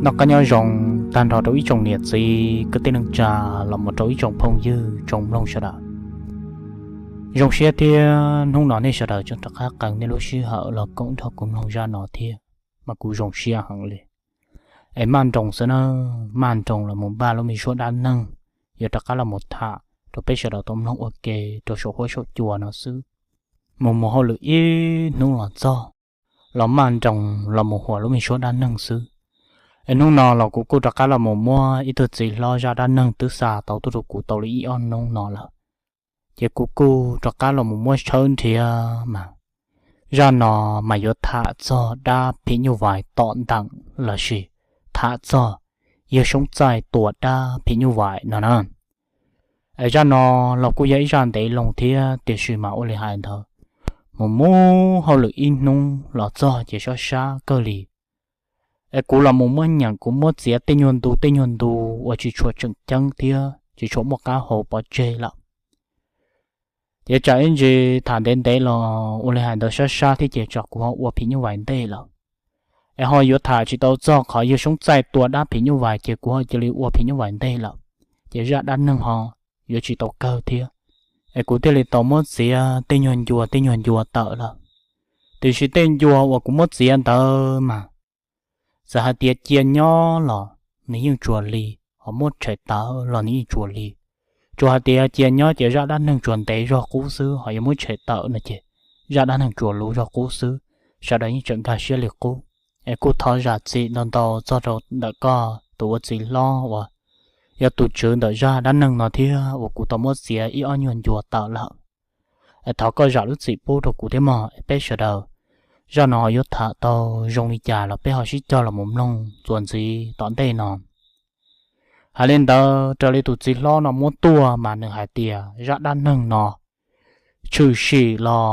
Noj qab nyob zoo tag nrho rau ib tsoom niam txiv kwv tij neej tsa los mus rau ib tsoom phooj ywg tsoom mloog sawv daws. Zoo siab thiab hnub no nej sawv daws tseem rov qab qee nej lub sij hawm los koom nrog kuv mloog zaj no thiab, mas kuv zoo siab heev li. Es maj nroos xwb na, maj nroos los mus npaj lub me suab dab neeg yuav rov qab los mus tham rau peb sawv daws tau mloog ua ke rau saum huab saum cua no xwb. Mus mus hauj lwm ib hnub los txog, los maj nroos los mus huam lub me suab dab neeg xwb. Es hnub no los kuv kuj rov qab los mus muab ib tug txiv hlob zaj dab neeg twb xa tau tuaj rau kuv tau li ib ob hnub no lawm, ces kuv kuj rov qab los mus muab tshawb nrhiav mas zaj no mas yuav tham txog dab phim nyuj vais tom nteem lossis tham txog yawg Soob Txaij tua dab phim nyuj vais no na. Es zaj no los kuj yog ib zaj ntev loo thiab, tiam sis mas ua li hais ntawd, mus mus hauj lwm ib hnub los txog ces sab sab kawg li. Es kuv los mus muab nyeem, kuv muab txiav tej nyuag ntu tej nyuag ntu uas tsis tshua tseem ceeb thiab tsis tshua muaj qab hau pov tseg lawm. Ces tsam ib ntsis tham ntev ntev los ua li hais ntawd sab sab thiab ces tsam kuv ho ua phim nyuj vais ntej lawm. Es ho yuav tham tsis tau txog qhov yawg Soob Txaij tua dab phim nyuj vais ces kuv ho cia li ua phim nyuj vais ntej lawm, ces zaj dab neeg ho yuav tsis tau kawg thiab. Es kuv thiaj li tau muab txiav tej nyuag ncua tej nyuag ncua tawm lawm. Tiam sis tej ncua uas kuv muab txiav ntawd mas txawm hais tias cia nyob los nws yeej tsuas li, ho muab tshem tawm los nws yeej tsuas li. Tsuas hais tias cia nyob ces zaj dab neeg tsuas ntev zog qub xwb, ho yuav muab tshem tawm no ces zaj dab neeg tsuas luv zog qub xwb, sawv daws yeej tseem nkag siab li qub. Es kuj thov zam txim ntau ntau txog rau ntawm koj tus ua txiv hlob uas yog tus tswv ntawm zaj dab neeg no thiab uas kuv tau muab txiav ib ob nyuag ncua tawm lawm. Es thov koj zam lub txim pub rau kuv thiab mog. Es peb sawv daws zaj no ho yuav tham tau zoo li cas los peb ho sib cog los mus mloog txuas ntxiv tom ntej no. Hais li ntawd, raws li tus txiv hlob no muab tuaj mas nws hais tias zaj dab neeg no tshwm sim los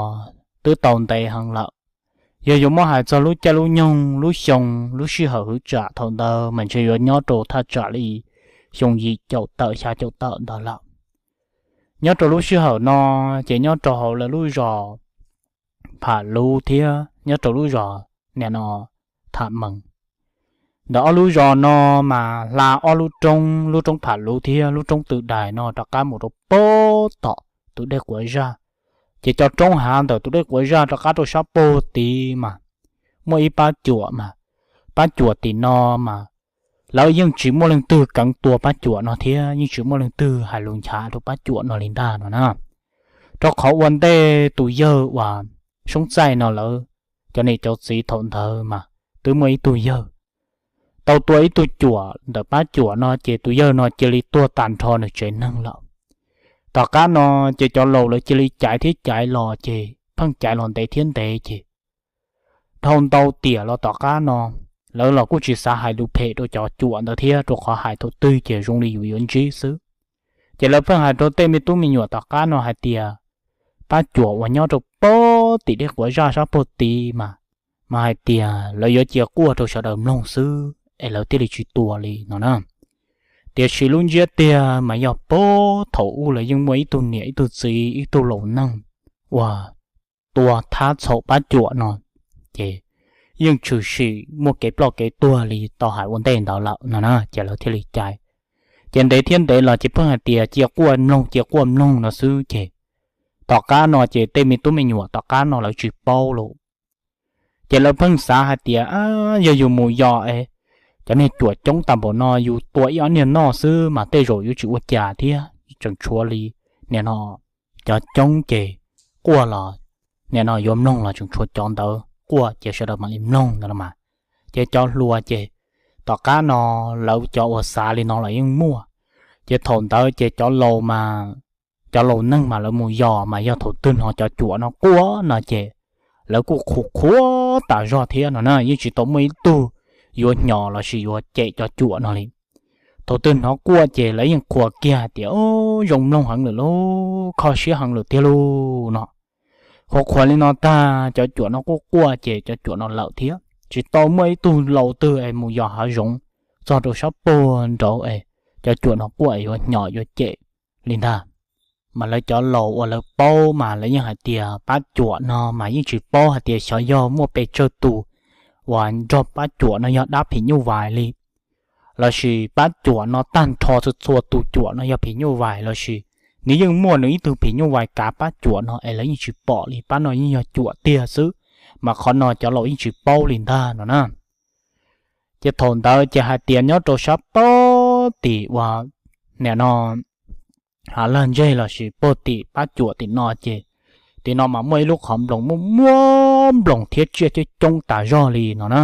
twb tau ntev heev lawm. Yog yuav muab hais txog lub caij lub nyoog, lub xyoo, lub sij hawm hwv tsam thaum ntawd mas ntshe yuav nyob rau thaj tsam li xyoo yim caum tawm xya caum tawm ntawd lawm. Nyob rau lub sij hawm no ces nyob rau hauv lawv lub zos Pham Lub thiab nyob rau lub zos nim no Tham Mees. Ntawm ob lub zos no mas hla ob lub roob, lub roob Pham Lub thiab lub roob Tw Dais no rov qab mus rau pem tom tus dej Quav Zaj. Ces cov roob hav ntawm tus dej Quav Zaj rov qab rau sab pem tid mas muaj ib pab cuam mas, pab cuam tim no mas lawv yeej tsis muaj leej twg keev tua pab cuam no thiab yeej tsis muaj leej twg hais lus nchav rau pab cuam no li ntag no na. Rau qhov ua ntej tus yawg uas Soob Txaij no lawv cov niam cov txiv thaum ntawd mas twb muaj ib tug yawg tau tua ib tug cuam ntawm pab cuam no ces tus yawg no cia li tuag tag nrho nws tsev neeg lawm. Tom qab no ces cov laus lawv cia li caiv thiab caiv los ces pheej caiv los ntev thiab ntev ces dhau ntau tiam los tom qab no lawv los kuj tsis xav hais lus phem rau cov cuam ntawd thiab, rau qhov hais thaum twg ces zoo li yus yuav ntsib xwb. Ces lawv pheej hais rau tej me tub me nyuam tom qab no hais tias pab cuam uas nyob rau pem tim dej Quav Zaj sab pem tid mas, mas hais tias lawv yuav cia quaj rau sawv daws mloog xwb es lawv thiaj li tsis tua li no na. Tiam sis lub ntsiab tiag mas yog puag thaum ub lawv yeej muaj ib tug niam ib tug txiv ib tug laus neeg uas tua thab txhaum pab cuam no, ces yeej tshwm sim muaj kev ploj kev tuag li tau hais ua ntej ntawd lawm no na, ces lawv thiaj li caiv. Ces ntev thiab ntev los ces pheej hais tias cia quaj mloog cia quaj mloog no xwb ces tom qab no ces tej me tub me nyuam tom qab no lawv tsis paub lawm. Ces lawv pheej xav hais tias yog yus mus yos es cov niag cuam coob tag npaum no yus tua ib ob niag noj xwb mas tej zaum yuav tsis ua cas thiab, tseem tshuav li nim no cov coob ces quaj los nim no yuav mloog los tseem tshuav cov ntawd quaj ces sawv daws mam li mloog ntawd los mas. Ces cov hluas ces tom qab no lawv cov uas xav li no los yeej muaj. Ces thaum ntawd ces cov laus mas, cov laus neeg mas lawv mus yos mas yog thaum twg hnov cov cuam no quaj no ces lawv kuj qhuas qhuas tas zog thiab no na, yeej tsis tau muaj ib tug yuav hnyos lossis yuav cem cov cuam no li. Thaum twg hnov quaj ces lawv yeej qhuas kiag hais tias zoo mloog heev lawm lauj, kho siab heev lawm tiag lauj no. Qhuas qhuas li no tag cov cuam no quaj quaj ces cov cuam no lawm thiab, tsis tau muaj ib tug laus twg es mus yos hav zoov txog rau sab puag nraud es cov cuam no quaj es yuav hnyos yuav cem li ntag. Mas lawv cov laus uas lawv paub mas lawv yeej hais tias pab cuam no mas yeej tsis paub hais tias xyov yog muaj pes tsawg tus uas nrog pab cuam no yog dab phim nyuj vais li. lossis pab cuam no tag nrho txhua txhua tus cuam no yog phim nyuj vais lossis nws yeej muaj nws ib tug phim nyuj vais kav pab cuam no es lawv yeej tsis pom li, pab no yeej yog cuam tiag xwb, mas qhov no cov laus yeej tsis paub li ntag no na. Ces thaum ntawd ces hais tias nyob rau sab pab tim uas nim no hav lag ntseg lossis pab tim pab cuam tim no ces tim no mas muaj ib lub qhov nploos muaj muab nploos thiab tsiaj coob coob tas zog li no na.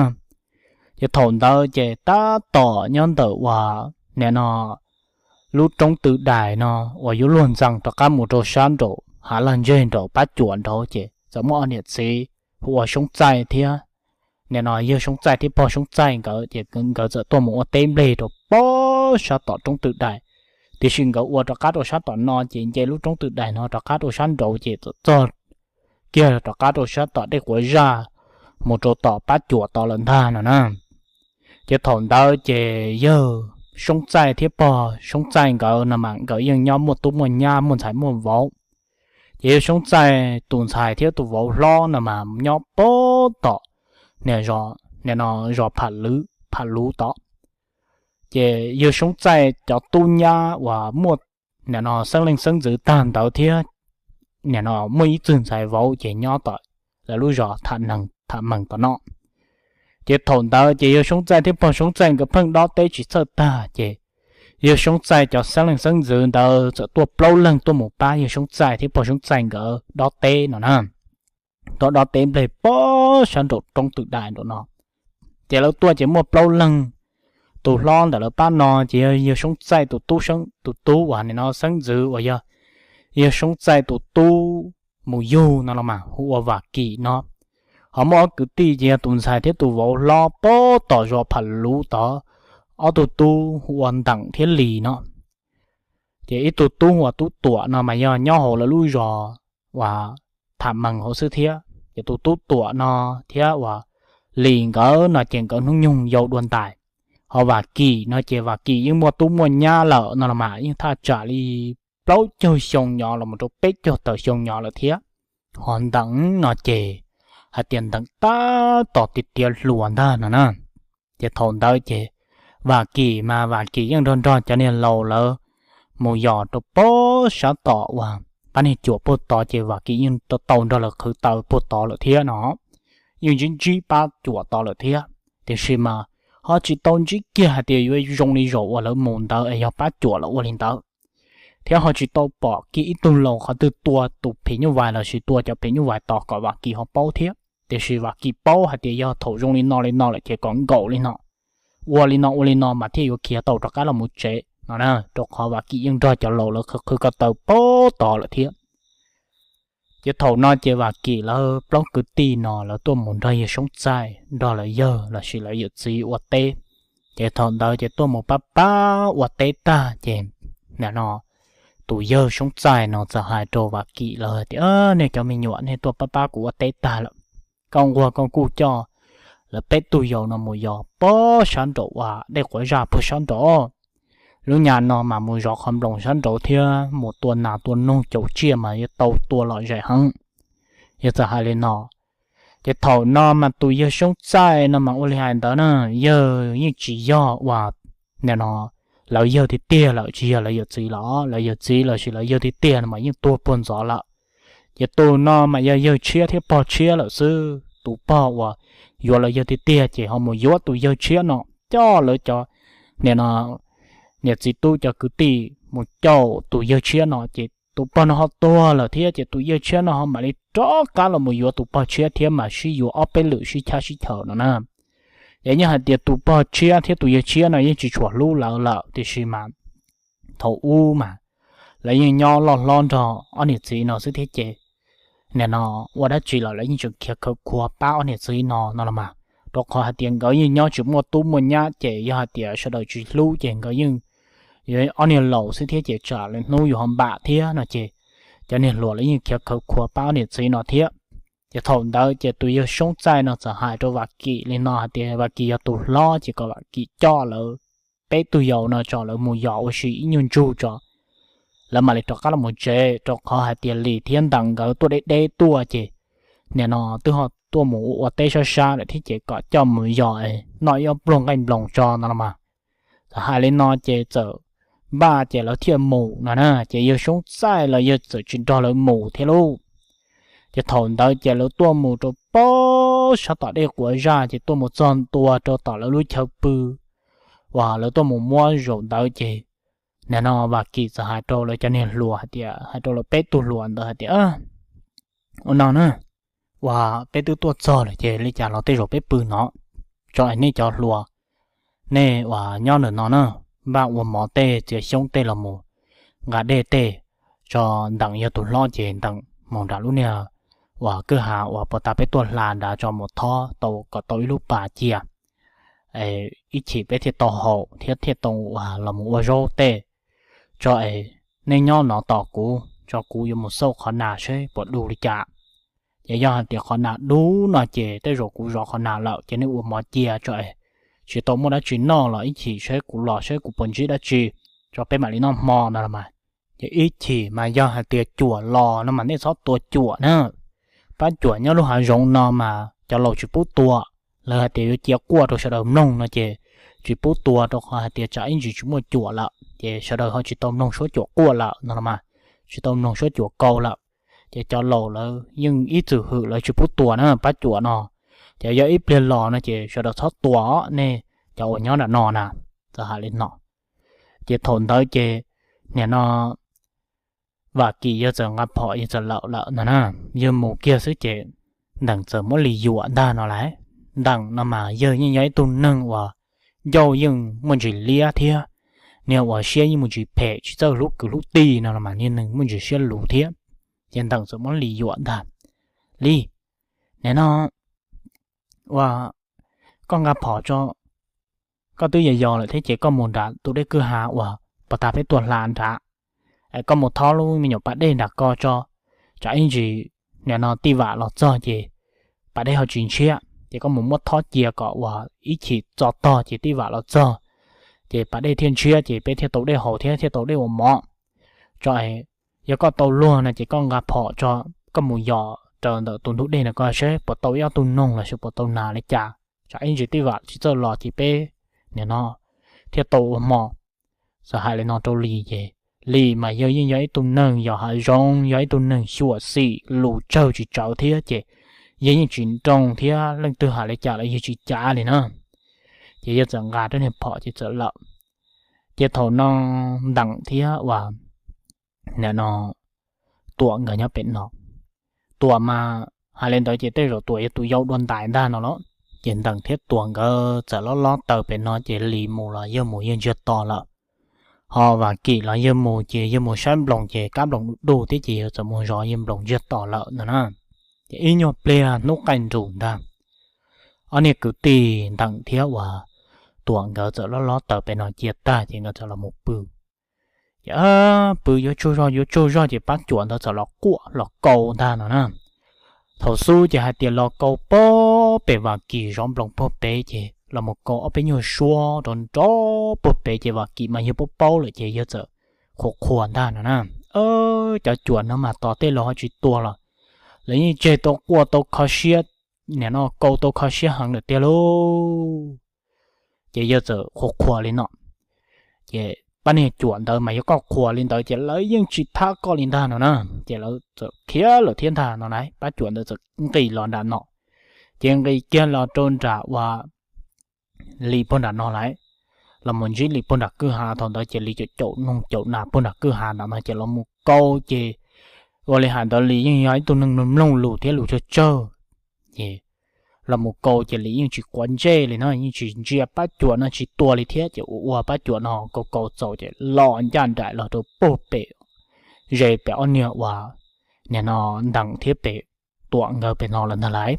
Ces thaum ntawd ces tab tom nyob ntawm uas nim no lub roob Tw Dais no uas yuav luag ntxees rov qab mus rau sab nraum hav lag ntseg nraum pab cuam nraud ces txawm muaj ob niam txiv hu ua Soob Txaij thiab nim no yawg Soob Txaij thiab pog Soob Txaij nkawd ces nkawd txawm tuaj mus ua teb nplej rau pab sab tom roob Tw Dais. Tiam sis nkawd ua rov qab rau sab tom no ces nce lub roob Tw Dais no rov qab rau sab nraud ces txawm txog kiag rov qab rau sab tom dej quav zaj mus rau tom pab cuam tod lawm ntag no na. Ces thaum ntawd ces yawg Soob Txaij thiab pog Soob Txaij nkawd no mas nkawd yeej nyob muaj tub muaj nyab muaj ntxhais muaj vauv. Ces yawg Soob Txaij tus ntxhais thiab tus vauv hlob no mas nyob pab tom nim no zos Pham Luv tod. Ces yawg Soob Txaij cov tub nyab uas muaj nim no xeeb leej xeeb ntxwv tag ntawd thiab nim no muaj ib txwg ntxhais vauv ces nyob tom lawv lub zos Tham Mees tom no. Ces thaum ntawd ces yawg Soob Txaij thiab pog Soob Txaij nkawd pheej dob teb tsis txhawj tag ces yawg Soob Txaij cov xeeb leej xeeb ntxwv ntawd txawm tuaj plaub leeg tuaj mus pab yawg Soob Txaij thiab pog Soob Txaij nkawd dob teb no na. Tuaj dob teb nplej pab sab nraum roob Tw Dais nraum no. Ces lawv tuaj ces muaj plaub leeg. Tus hlob ntawm lawv pab no ces yog yawg Soob Txaij tus tub, tus tub uas nim no xeeb ntxwv uas yog yawg Soob Txaij tus tub mus yug no los mas hu ua Vam Kim no. Ho muaj ob kwv tij ces yog tus ntxhais thiab tus vauv hlob pab tom zos Pham Luv tod, ob tug tub hu ua Nteem thiab Lis no. Ces ib tug tub hu ua Tub Tuam no mas yog nyob hauv lawv lub zos uas Tham Mees hauv xwb thiab. Ces tus Tub Tuam no thiab uas Lis nkawd no ces nkawd hnub nyoog yau dua ntais. Ho Vam Kim no ces Vam Kim yeej muaj tub muaj nyab lawm no los mas yeej thaj tsam li plaub caug xyoo nyob los mus rau peb caug tawm xyoo nyob lawm thiab. Ho Nteem no ces hais tias Nteem tab tom tiav tiav hluas ntag no na. Ces thaum ntawd ces Vam Kim mas Vam Kim yeej nrog nrog cov niag laus lawv mus yos rau pab sab tom uas pab niag cuam puag tod ces Vam Kim yeej tau nrog lawv qhwv taws puag tod lawm thiab no. Yeej ntsib ntsib pab cuam tod lawm thiab, tiam sis mas ho tsis tau ntsib kiag hais tias yuav zoo li zaum uas lawv mus ntawd es yog pab cuam lawv ua li ntawd, thiab ho tsis tau pom kiag ib tug laus qhov twg tua tus phim nyuj vais lossis tua cov phim nyuj vais tos kom Vam Kim ho paub thiab. Tiam sis Vam Kim paub hais tias yog thaum zoo li no li no lawm ces kom nkaum li no, ua li no ua li no mas thiaj yuav khiav tau rov qab los mus tsev no na, rau qhov Vam Kim yeej nrog cov laus lawv qhwv qhwv ko taw pab tod lawm thiab. Ces thaum no ces Vam Kim lawv plaub kwv tij no lawv tuaj mus nrog yawg Soob Txaij nrog lawv yawg lossis lawv yawm txiv ua teb. Ces thaum ntawd ces tuaj mus pab pab ua teb tag ces nim no tus yawg Soob Txaij no txawm hais rau Vam Kim lawv tias, Nej cov me nyuam, nej tuaj pab pab kuv ua teb tag lawm, koj nquag koj kuj coj lawv peb tug yau no mus yos pab sab nraum uas dej quav zaj puag sab nraud. Lub nyam no mas mus zov qhov nploos sab nraud thiab mus tua nas tua noog caum tsiaj mas yuav tau tua lom zem heev. Yawg txawm hais li no. Ces thaum no mas tus yawg Soob Txaij no mas ua li hais ntawd na, yawg yeej tsis yog uas nim no lawv yawg tiag tiag lawm, tsis yog lawv yawm txiv los, lawv yawm txiv lossis lawv yawg tiag tiag no mas yeej tuag puag ntxov lawm. Ces tus no mas yog yawg tshiab thiab pog tshiab lawm xwb. Tus pog uas yuav lawv yawg tiag tiag ces ho mus yuav tus yawg tshiab no coj lawv cov nim no niam txiv tub cov kwv tij mus caum tus yawg tshiab no ces tus pog no ho tuag lawm thiab ces tus yawg tshiab no ho mam li rov qab los mus yuav tus pog tshiab thiab mas sib yuav ob peb lwm sib chab sib chaws no na. Ces yeej hais tias tus pog tshiab thiab tus yawg tshiab no yeej tsis tshua hlub lawv lawm, tiam sis mas thaum ub mas lawv yeej nyob loj hlob nrog ob niam txiv no xwb thiab ces nim no ua dab tsi los lawv yeej tseem khiav khawv khuav pab ob niam txiv no no los mas, rau qhov hais tias nkawd yeej nyob tsis muaj tub muaj nyab ces yog hais tias sawv daws tsis hlub ces nkawd yeej yuav ob niag laus xwb thiab ces tsam lwm hnub yus ho npam thiab no ces cov niag hluas lawv yeej khiav khawv khuav pab ob niam txiv no thiab. Ces thaum ntawd ces tus yawg Soob Txaij no txawm hais rau Vam Kim li no hais tias Vam Kim yog tus hlob ces kom Vam Kim coj lawv peb tug yau no tso lawv mus yos ua si ib nyuag ntsug tso, lawv mam li rov qab los mus tsev, rau qhov hais tias Lis thiab Ntees nkawd tuaj deb deb tuaj ces nim no twb ho tuaj mus ua teb sab sab lawm thiab ces kom coj mus yos noj ib ob pluag nqaij nploos tso no los mas. Txawm hais li no ces txawm npaj ces lawv thiaj mus no na, ces yawg Xyoob Txaij los yawg txawm tsis nrog lawv mus thiab lauj. Ces thaum ntawd ces lawv tuaj mus rau pab sab tom dej quav zaj ces tuaj mus txog ntua rau tom lawv lub chaw pw uas lawv tuaj mus muab zaum ntawd ces nim no Vam Kim txawm hais rau lawv cov niag hluas hais tias, hais rau lawv peb tug hluas ntawd hais tias, ua no na, uas peb twb tuaj txog lawm ces li cas los tej zaum peb pw no tso, nej cov hluas nej uas nyob ntawm no na, npaj ua mov tej txiav xyoob tej los mus nqa dej tej tso. Nteem yog tus hlob ces Nteem mus nram lub niag uas kwj ha uas puag ta peb tuaj hla nrad tso mus thob tau kom tau ib lub pas cia, ib chim peb thiaj tau haus thiab thiaj tau uas los mus ua zaub tej tso es nej nyob no tos kuv tso, kuv yuav mus xauj qhov nas seb puas du li cas. Ces yog hais tias qhov nas dub no ces tej zaum kuv zov qhov nas lawm ces nej ua mov cia tso es tsis tau muaj dab tsi noj los ib chim seb kuv los seb kuv puas ntsib dab tsi tso peb mam li noj hmo no los mas. Ces ib chim mas yog hais tias cuam los no mas nej txhob tua cuam na. Pab cuam nyob lub hav zoov no mas cov laus tsis pub tua. Lawv hais tias yuav cia quaj rau sawv daws mloog no ces tsis pub tua rau qhov hais tias tsam ib ntsis tsis muaj cuam lawm ces sawv daws ho tsis tau mloog suab cuam quaj lawm no los mas, tsis tau mloog suab cuam kau lawm. Ces cov laus lawv yeej ib txwm hwm lawv tsis pub tua na pab cuam no. Ces yog ib pliag los no ces sawv daws txhob tua nej cov uas nyob nram no na. Txawm hais li no ces thaum ntawd ces nim no Vam Kim yawg txawm nqa phom yawg txawm lawm lawm no na, yawg mus kiag xwb ces Nteem txawm muab Lis yuam ntag no lauj. Nteem no mas yawg yeej yog ib tug neeg uas ncauj yeej muaj ntsis liab thiab niag uas siab yeej muaj ntsis phem tsis txawj hlub kwv hlub tij no los mas niag neeg muaj ntsis siab luv thiab. Ces Nteem txawm muab Lis yuam ntag, Lis, nim no uas koj nqa phom tso, koj twb yog yos lawm thiab ces koj mus nram tus dej kwj ha uas puag ta peb tuaj hla nrad, koj mus thob lub me nyuam pas dej nram ko tso, tsam ib ntsis nim no tij vam los txog ces pas dej ho tsis ntshiab ces koj mus muab thob cia kom uas ib chim txog tog ces tij vam los txog ces pas dej thiaj ntshiab ces peb thiaj tau dej haus thiab thiaj tau dej ua mov tso. Yog koj tau luag no ces koj nqa phom tso, koj mus yos raws ntawm tus ntug dej no koj seb puas tau ib ob tug noog los sis puas tau nas li cas, tsam ib ntsis tij vam tsis txawj los ces peb nim no thiaj tau ua hmo. Txawm hais li no rau Lis ces Lis mas yawg yeej yog ib tug neeg yos hav zoov, yog ib tug neeg xyuam xim lus tsawg tsis tsawv thiab ces yawg yeej tsis nroo thiab leej twg hais li cas los yawg tsis cav li na. Ces yawg txawm nqa rab niag phom ces txawm lawm. Ces thaum no Nteem thiab uas nim no Tuam nkawd nyob pem no. Tuam mas hais li ntawd ces tej zaum Tuam yog tus yau dua ntais ntag no los. Ces Nteem thiab Tuam nkawd txawm lob lob taws pem no ces Lis mus los yawg mus yawg ntsiag to lawm. Ho Vam Kim los yawg mus ces yawg mus saib Nploos ces kab Nploos du du thiab ces yawg txawm mus zov yawg Nploos ntsiag to lawm no na. Ces ib nyuag pliag hnub qaij nrus ntag, ob niag kwv tij Nteem thiab uas Tuam nkawd txawm lob lob taws pem no cia tag ces nkawd txawm los mus pw. Ces pw yuav tsaug zog yuav tsaug zog ces pab cuam ntawd txawm los quaj los kaus ntag no na. Thaum xub ces hais tias los kaus puag pem Vam Kim zov Nploos puag pem ces los mus kaus ob peb nyuag suab rau nrov puag pem ces Vam Kim mas yawg paub paub lawm ces yawg txawm qhuas qhuas ntag no na. Cov cuam no mas tos tej laus ho tsis tua los lawv yeej tseg tau quaj tau kho siab, nim no kaus tau kho siab heev lawm tiag lauj. Ces yawg txawm qhuas qhuas li no. Ces pab niag cuam ntawd mas yog koj qhuas li ntawd ces lawv yeej tsis thab koj li ntag no na. Ces lawv txawm khiav lawm thiab ntag no na, pab cuam ntawd txawm nqis los nram no. Ces nqis kiag los rau nram uas Lis puag nram no lawm, los mus ntsib Lis puag nram kwj ha. Thaum ntawd ces Lis caum caum noog caum nas puag nram kwj ha nram no ces los mus kaus ces ua li hais ntawd Lis yeej yog ib tug neeg mloog lus thiab lus tsawg tsawg. Ces los mus kaus ces Lis yeej tsis quav ntsej li no, yeej tsis ntsia pab cuam no tsis tua li thiab. Ces ua ua pab cuam no kaus kaus txaus ces los ncaj nraim los rau puag pem, ze pem ob niag uas nim no Nteem thiab pem Tuam nkawd pem no lawm ntag lauj.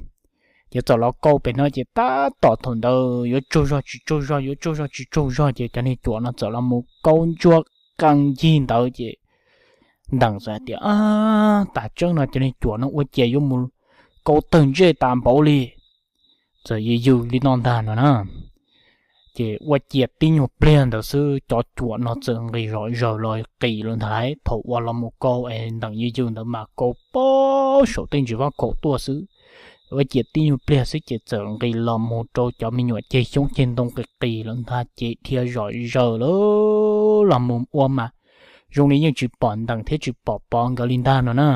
Ces txawm los kaus pem no ces tab tom thaum ntawd yuav tsaug zog tsis tsaug zog yuav tsaug zog tsis tsaug zog ces cov niag cuam no txawm los mus kaus ntsuag qee ncig ntawd ces Nteem txawm hais tias, tas tseeb no cov niag cuam no ua cas yuav mus kaus tawg ntsej tas npaum li, txawm yws yws li no ntag no na. Ces ua ciav tib nyuag pliag ntawd xwb cov cuam no txawm nqis zom zaws los qis lawm ntag lauj. Thaum uas los mus kaus es Nteem yws yws ntawd mas kaus puag saum tej ntsis vaj khaum tuaj xwb, Ua ciav tib nyuag pliag xwb ces txawm nqis los mus rau cov me nyuam ceg xyoob ceg ntoo qis qis lawm ntag ces dhia zom zaws lawm los mus ua mas zoo li yeej tsis pom Nteem thiab tsis pom Pov nkawd li ntag no na.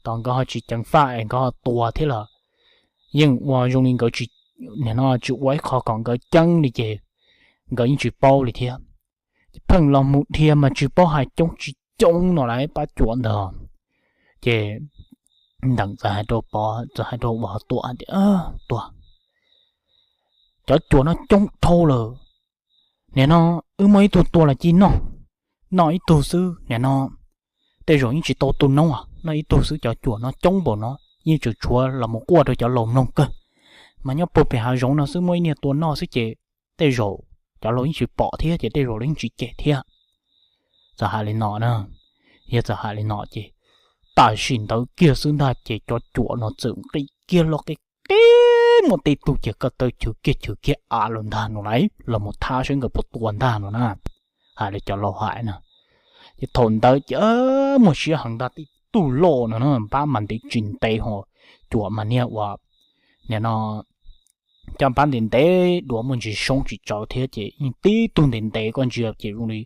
Tos nkawd ho tsis ceev faj es nkawd ho tua thiab los yeej ua zoo li nkawd tsis, nim no tsis ua ib qho kom nkawd ceeb li ces nkawd yeej tsis paub li thiab. Pheej los mus dhia mas tsis paub hais coob tsis coob no lawm pab cuam ntawd. Ces Nteem txawm hais rau Pov, txawm hais rau Ua Tuam tias, Tuam, cov cuam no coob dhau lawm. Nim no wb muaj ib tug tua los cia noj, noj ib tug xwb nim no tej zaum yeej tsis tau tu noob, noj ib tug xwb cov cuam no coob npaum no yeej tseem tshuav los mus quaj rau cov laus mloog kawg. Mas nyob puag pem hav zoov no xwb muaj ib niag tua noj xwb ces tej zaum cov laus yeej tsis pom thiab ces tej zaum lawv yeej tsis cem thiab. Txawm hais li no na, yog txawm hais li no ces tam sim ntawd kiag xwb ntag ces cov cuam no txawm nqis kiag los qis qis muaj tej tug ces ko taw chwv kiag chwv kiag av los ntag no lawm los mus thab seb nkawd puas tua ntag no na. Hais li cov laus hais na. Ces thaum ntawd ces muaj siab heev ntag, tib tug loj no na, npab mas ntev tsis ntev ho, cuam mas niag ua, nim no cov npab ntev ntev dua muaj ntsis soob tsis tsawv thiab ces yeej tib tug ntev ntev koj ntsia ces zoo li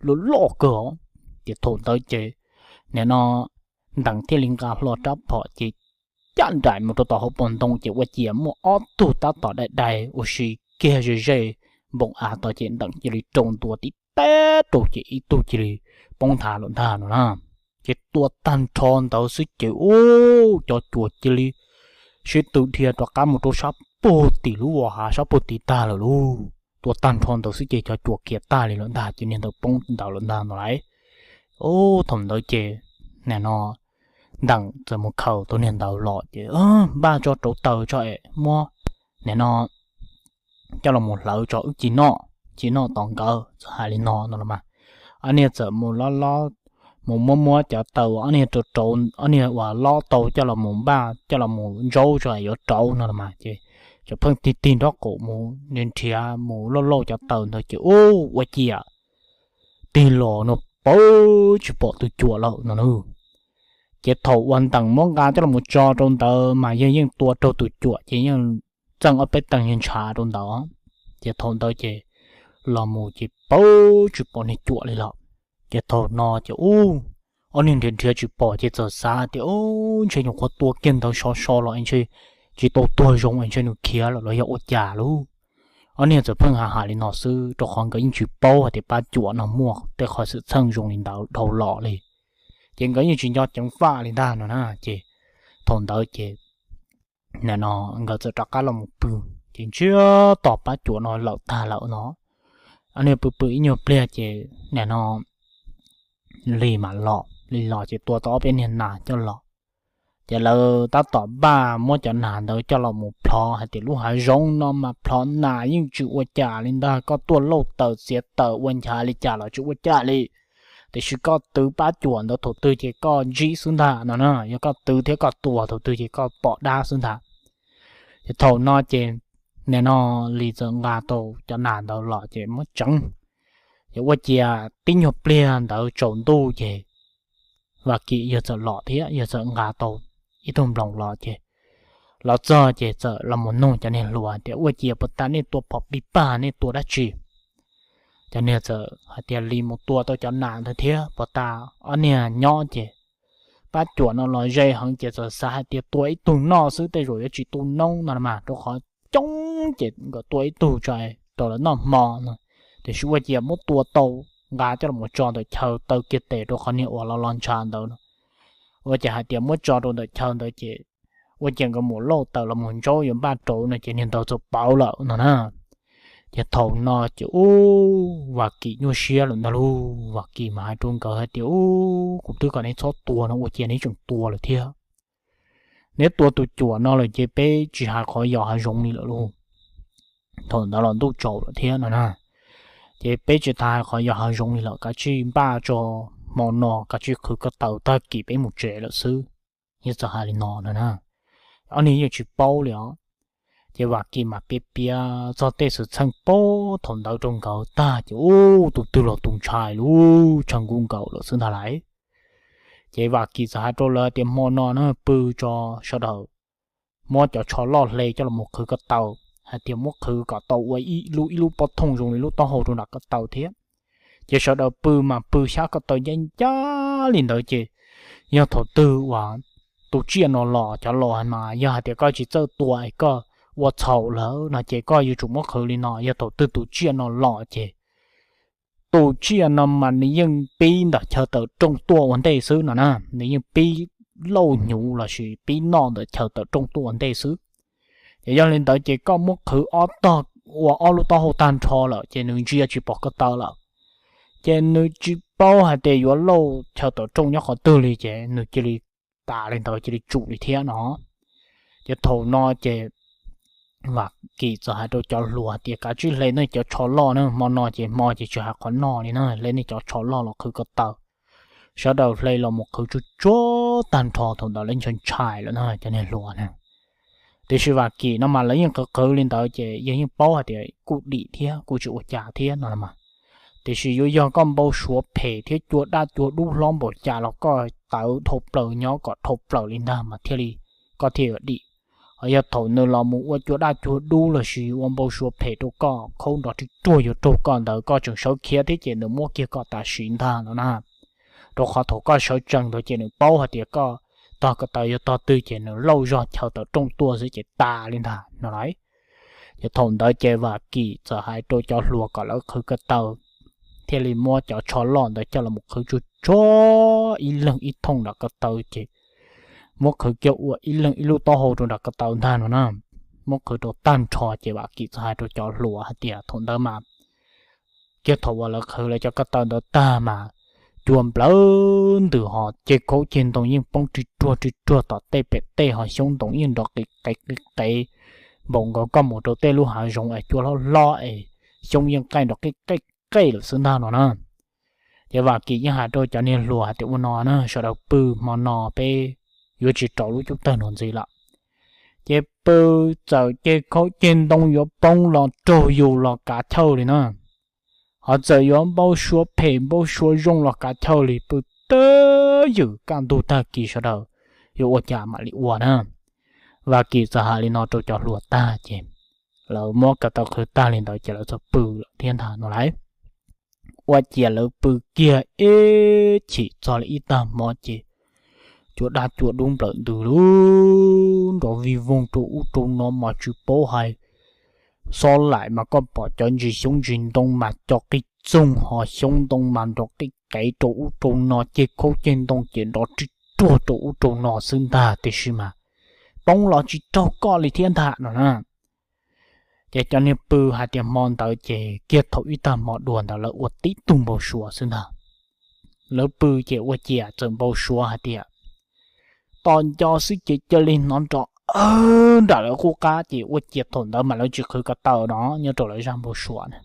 loj loj kawg os. Ces thaum ntawd ces nim no Nteem thiaj li nqa hlo rab phom ces caj nraim mus rau tom hauv paus ntoo ces ua ciav muaj ob tug tab tom dai dai ua si kiag ze ze npoo av tod ces Nteem cia li rau ntua tib teb rau ces ib tug cia li poob nthav lawm ntag no na. Ces tua tag nrho ntawd xwb ces ub cov cuam cia li sib tw dhia rov qab mus rau sab puag tim lub hav sab puag tim tag lawm lauj. Tua tag nrho ntawd xwb ces cov cuam khiav tag li lawm ntag ces niag ntawd poob ntawd lawm ntag no lauj. Ub thaum ntawd ces nim no Nteem txawm mus khaws tau niag ntawd los ces npaj tso rauv taws tso es muab nim no coj los mus hlawv tso wb cia noj, cia noj tos nkawd txawm hais li no no los mas. Ob niag txawm mus lob lob, mus muab muab cov taws ob niag rau rauv, ob niag uas lob tau coj los mus npaj coj los mus ntsaub tso es yuav rauv no los mas ces txawm pheej tig tig nraub qaum mus nrhiav mus lauj lauj cov taws ntawd ces ub ua ciav tig los no pawv tsis pom tus cuam lawm no na. Ces thaum uas Nteem muab nqa coj los mus tso rau ntawd mas yog yeej tua raug tus cuam ces yeej txeej ob peb teeg ntshav rau ntawd. Ces thaum ntawd ces los mus ces pawv tsis pom niag cuam li lawm. Ces thaum no ces ub ob niag nrhiav nrhiav tsis pom ces txawm xav tias ub ntshe nyuam qhuav tua kiag ntawd so so los ntshe tsis tau tuag zoo es ntshe nws khiav lawm los yog ua cas lauj. Ob niag txawm pheej hais hais li no xwb rau qhov nkawd yeej tsis paub hais tias pab cuam no muaj tej qhov xwm txheej zoo li ntawd dhau los li. Ces nkawd yeej tsis nco ceev faj li ntag no na ces thaum ntawd ces nim no nkawd txawm rov qab los mus pw ces ntsiag to pab cuam no lawm tag lawm no. Ob niag pw pw ib nyuag pliag ces nim no Lis mam los, Lis los ces tua tau ob peb niag nas coj los. Ces lawv tab tom npaj muab cov nas ntawd coj los mus plhov hais tias lub hav zoov no mas plhov nas yeej tsis ua cas li ntag, koj tuaj lauj taws txiav taws ua nchav li cas los tsis ua cas li. Tiam sis koj twv pab cuam ntawd thaum twg ces koj ntsib xwb ntag no na, yog koj twv thiab koj tua thaum twg ces koj pom dab xwb ntag. Ces thaum no ces nim no Lis txawm nqa tau cov nas ntawd los ces muab tseev. Ces ua ciav tib nyuag pliag ntawd tsaus ntuj ces Vam Kim yawg txawm los thiab yawg txawm nqa tau ib tug nploos los ces los txog ces txawm los mus nug cov niag hluas tias ua ciav puas tas nej tua phom pig pag nej tua dab tsi? Cov niag txawm hais tias Lis mus tua tau cov nas ntawd thiab puas tas ob niag nyob ces pab cuam no los ze heev ces txawm xav hais tias tua ib tug noj xwb tej zaum yuav tsis tu noob no mas rau qhov coob ces nkawd tua ib tug tso rau lawv noj hmo no. Tiam sis ua ciav muab tua tau, nqa coj los tso ntawm chaw taw kiag tes rau qhov niag uas los los ntshav ntawd no. Ua ciav hais tias muab tso rau ntawm chaw ntawd ces ua ciav nkawd mus lauj taws los mus ntsaub yuav npaj rauv no ces niag ntawd txawm pawv lawm no na. Ces thaum no ces ub Vam Kim nyuaj siab lawm ntag lauj. Vam Kim mas hais rau nkawd hais tias ub kuv twb kom neb txhob tua no ua ciav neb tseem tua lawm thiab. Neb tua tus cuam no lawm ces peb tsis hais qhov yos hav zoov li lawm lauj. Thaum ntawd los ntuj tsaus lawm thiab no na. Ces peb tsis tas hais qhov yos hav zoov li lawm, kav tsij npaj tso hmo no kav tsij qhwv ko taw tag kis peb mus tsev lawm xwb. Yawg txawm hais li no no na. Ob niag yeej tsis paub li os. Ces Vam Kim mas piav piav txog tej xwm txheej puag thaum ntawd rau nkawd tag ces ub tus twg los tus ntshai lub tshav nkuj nkaus lawm xwb ntag lauj. Ces Vam Kim txawm hais rau lawv tias hmo no na pw tso sawv daws muab cov tsho loj hle coj los mus qhwv ko taw, hais tias muab qhwv kom tau ua ib lub ib lub pob thooj zoo li lub taub hau rau nram ko taw thiab. Ces sawv daws pw mas pw xyab ko taw ncaj ncaj li ntawd ces yog thaum twg uas tus tsiaj no los, cov laus mas yog hais tias koj tsis txawj tua es koj ua txhaum lawm no ces koj yuav tsum muab qhwv li no. Yog thaum twg tus tsiaj no los ces tus tsiaj no mas nws yeej pib ntawm chaw tawm rooj tuaj ua ntej xwb no na, nws yeej pib lauj hnyuv lossis pib noj ntawm chaw tawm rooj tuaj ua ntej xwb. Ces yog li ntawd ces koj muab qhwv ob tog ua ob lub taub hau tag nrho lawm ces nws ntsia tsis pom ko taw lawm. Ces nws tsis paub hais tias yuav lauj chaw tawm rooj nyob qhov twg li ces nws cia li tas li ntawd cia li tsum li thiab no. Ces thaum no ces Vam Kim txawm hais rau cov hluas hais tias, kav tsij hle nej cov tsho loj na, hmo no ces hmo ces tsis hais qhov noj li na, hle nej cov tsho loj los qhwv ko taw. Sawv daws hle los mus qhwv tsuag tsuag tag nrho, thaum ntawd lawv ntshai ntshai lawm na cov niag hluas na. Tiam sis Vam Kim no mas lawv yeej qhwv qhwv li ntawd ces yog yeej paub hais tias kuj dim thiab kuj tsis ua cas thiab no mas. Tiam sis yuav yog koj npau suav phem thiab cua daj cua dub hlob npaum cas los koj tawv dhau plaws nyob kom dhau plaws li ntag mas thiaj li koj thiaj yuav dim. Ho yog thaum nws los mus ua cua daj cua dub lossis ua npau suav phem rau koj, khaub nrov ris ruag yuav raug koj ntawd koj tseem sawv khiav thiab ces nws muab kiag koj tam sim ntag no na. Rau qhov thaum koj sawv tsees ntawd ces nws paub hais tias koj tog ko taw yuav tog twg ces nws lauj zog chaw tawm rooj tuaj xwb ces tas li ntag no lauj. Ces thaum ntawd ces Vam Kim txawm hais rau cov hluas kom lawv qhwv ko taw, thiaj li muab cov tsho loj ntawd coj los qhwv tsuag tsuag ib leeg ib thooj nram ko taw ces muab qhwv kiag ua ib leeg ib lub taub hau rau nram ko taw ntag no na. Muab qhwv rau tag nrho ces Vam Kim txawm hais rau cov hluas hais tias, thaum ntawd mas kiag thaum uas lawv qhwv lawv cov ko taw ntawd tag mas cua nplawg ntws ho ceg khaub ceg ntoo yeej poob ri ruag ri ruag tom tej pem tej ho xyoob ntoo yeej nrov qis qev qis qev npaum nkaus koj mus rau tej lub hav zoov es cua hlob hlob es xyoob yeej qaij nrov qij qej qej lawm xwb ntag no na. Ces Vam Kim yeej hais rau cov niag hluas hais tias, ua no na, sawv daws pw, hmo no peb yuav tsis rau lub cub tawg no ntxiv lawm. Ces pw txawm ceg khaub ceg ntoo yuav poob los raug yus los kav chawj li na. Ho txawm yuav npau suav phem npau suav zoo los kav chawj li, pw twj ywm, kaj ntug tag kis sawv daws yuav ua cas mam li ua na. Vam Kim txawm hais li no rau cov hluas tag ces lawv muab ko taw qhwv tag li ntawd ces lawv txawm pw lawm thiab ntag no lauj. Ua ciav lawv pw kiag ib chim txog li ib tag hmo ces cua daj cua dub nplawm ntws lub nrov vij voog rau ub rau no mas tsis paub hais. Xob laim mas koj pom cov ntsis xyoob ntsis ntoo mas co qij txoog ho xyoob ntoo mas nrov qij qev rau ub rau no, ceg khaub ceg ntoo ces nrov ri ruag rau ub rau no xwb ntag, tiam sis mas poob los tsis raug koj li thiab ntag no na. Ces cov niag pw hais tias hmo ntawd ces kiag thaum ib tag hmo dua ntawd lawv ua tib tug npau suav xwb ntag. Lawv pw ces ua ciav txawm npau suav hais tias tom nco xwb ces cia li hnov nrov nram lawv qub qab, ces ua ciav thaum ntawd mas lawv tsis qhwv ko taw no nyob rau lawv zaj npau suav na.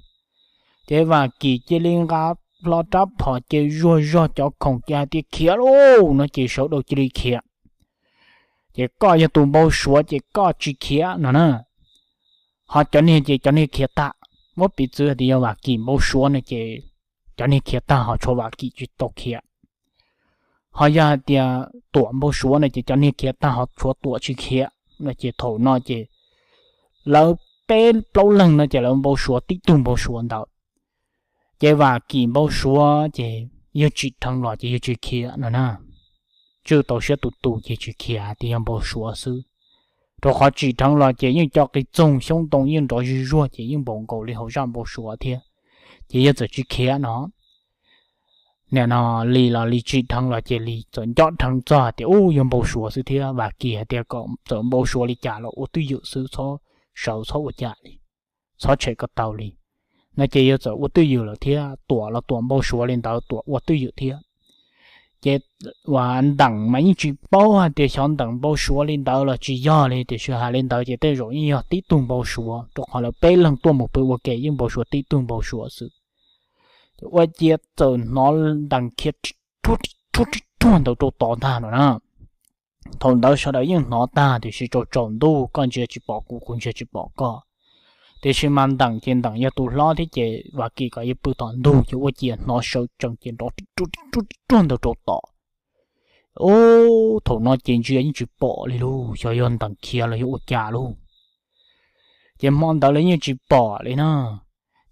Ces Vam Kim cia li nqa hlo rab phom ces zuag zog cov khoom ces hais tias khiav lauj no ces sawv daws cia li khiav. Ces koj yog tus npau suav ces koj tsis khiav no na. Ho cov niag ces cov niag khiav tag, muab piv txwv hais tias yog Vam Kim npau suav no ces cov niag khiav tag ho tshuav Vam Kim tsis tau khiav. Ho yog hais tias Tuam npau suav no ces cov niag khiav tag ho tshuav Tuam tsis khiav no ces thaum no ces lawv peb plaub leeg no ces lawv npau suav tib tug npau suav ntawd. Ces Vam Kim npau suav ces yog tsim dheev los ces yog tsis khiav no na. Tswj tau siab tus tus ces tsis khiav tias yog npau suav xwb. Rau qhov tsim dheev los ces yeej co qis txoog xyoob ntoo yeej nrov zuj zuag ces yeej npaum nkaus li hauv zaj npau suav thiab. Ces yog txawm tsis khiav no, nim no Lis los Lis tsim dheev los ces Lis txawm nco dheev txog hais tias ub yog npau suav xwb thiab, Vam Kim hais tias kom txawm npau suav li cas los ua twj ywm xwb, txhob sawv txhob ua cas li, txhob tshem ko taw li no ces yog txawm ua twj ywm lawm thiab. Tuam los Tuam npau suav li ntawd Tuam ua twj ywm thiab. Ces uas Nteem mas yeej tsis paub hais tias xyov Nteem npau suav li ntawd los tsis yog li, tiam sis hais li ntawd ces tej zaum yeej yog tib tug npau suav, rau qhov lawv peb leeg tuaj mus pw ua ke yeej npau suav tib tug npau suav xwb. Ces ua ciav txawm hnov Nteem khiav ri ruag ri ruag ri ruag ntawd rau tod ntag no na. Thaum ntawd sawv daws yeej hnov tag tiam sis tsaus tsaus ntuj koj ntsia tsis pom kuv, kuv ntsia tsis pom koj. Tiam sis mas Nteem ces Nteem yog tus hlob thiab ces Vam Kim kom yog pw tom ntug ces ua ciav hnov sawv tsees ces nrov ri ruag ri ruag ri ruag ntawd rau tod. Ub, thaum no ces ntsia yeej tsis pom li lauj, xyov yog ntees khiav los yog ua cas lauj. Ces hmo ntawd los yeej tsis pom li na.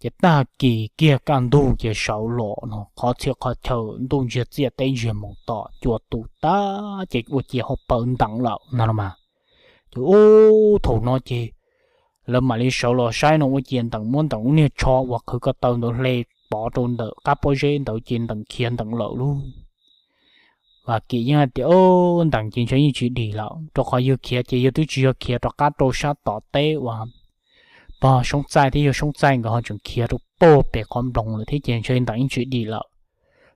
Ces tag kis kiag kaj ntug ces sawv los no qhov txhia qhov chaw ntuj ntsiag txiaj teb ntsiag mus tom cua tus tag ces ua ciav ho pawv ntees lawm no los mas. Ces ub, thaum no ces lawv mam li sawv los saib no ua ciav ntees muab ntees lub niag tsho uas qhwv ko taw ntawd hle pov rau ntawm qab pob zeb ntawd ces ntees khiav ntees lawm lauj. Vam Kim yeej hais tias, Ub, ntees ces ntshe yeej tsis dim lawm, rau qhov yawg khiav ces yawg twb tsis yog khiav rov qab rau sab tom teb uas pog Soob Txaij thiab yawg Soob Txaij nkawd ho tseem khiav rau pem qhov nploos lawm thiab ces ntshe ntees yeej tsis dim lawm.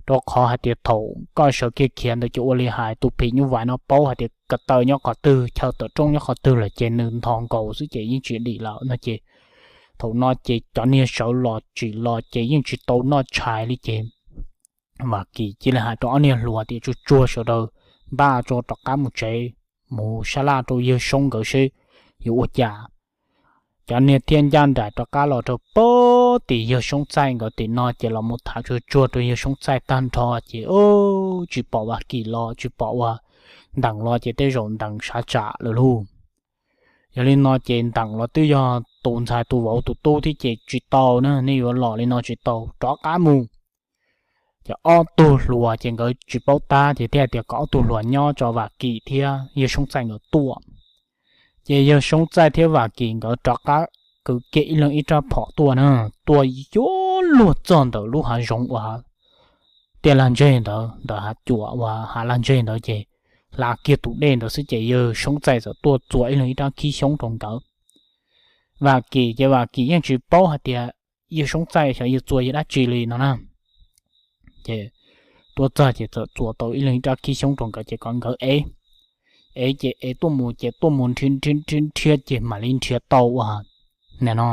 Rau qhov hais tias thaum koj sawv kiag khiav ntawd ces ua li hais tus phim nyuj vais no paub hais tias ko taw nyob qhov twg, chaw tawm rooj nyob qhov twg lawm ces nws nthos nkaus xwb ces yeej tsis dim lawm no ces thaum no ces cov niag sawv los tsim los ces yeej tsis tau noj tshais li ces Vam Kim cia li hais rau ob niag hluas tias, Tsuag tsuag sawv daws npaj tso rov qab mus tsev, mus sab laj rau yawg Soob nkawd seb yuav ua cas. Cov niag thiaj ncaj nraim rov qab los rau pem tim yawg Soob Txaij nkawd tim no ces los mus tham tsuag tsuag rau yawg Soob Txaij tag nrho ces, Ub, tsis pom Vam Kim los tsis pom ua ntees los ces tej zaum ntees sav tsam lawm lauj. Yog li no ces ntees los twb yog tus ntxhais tus vauv tus tub thiab ces tsis tau na, nej yuav los li no tsis tau, rov qab mus. Ces ob tug hluas ces nkawd tsis paub tab ces thiaj tias kom ob tug hluas nyob tso Vam Kim thiab yawg Soob Txaij nkawd tuaj. Ces yawg Soob Txaij thiab Vam Kim nkawd rov qab kwv kiag ib leeg ib rab phom tuaj na, tuaj yuav luag txog ntawm lub hav zoov uas tiaj laj ntseg ntawd, ntawm hav cuam uas hav laj ntseg ntawd ces hla kiag tus dej ntawd xwb ces yawg Soob Txaij txawm tuaj txua ib leeg ib rab khib xyoob rau nkawd. Vam Kim ces Vam Kim yeej tsis paub hais tias yawg Soob Txaij xyov yawg txua yawg dab tsi li no na. Ces tuaj txog ces txawm txua tau ib leeg ib rab khib xyoob rau nkawd ces kom nkawd ev. Ev ces ev tuaj mus ces tuaj mus nrhiav nrhiav nrhiav nrhiav ces mam li nrhiav tau uas nim no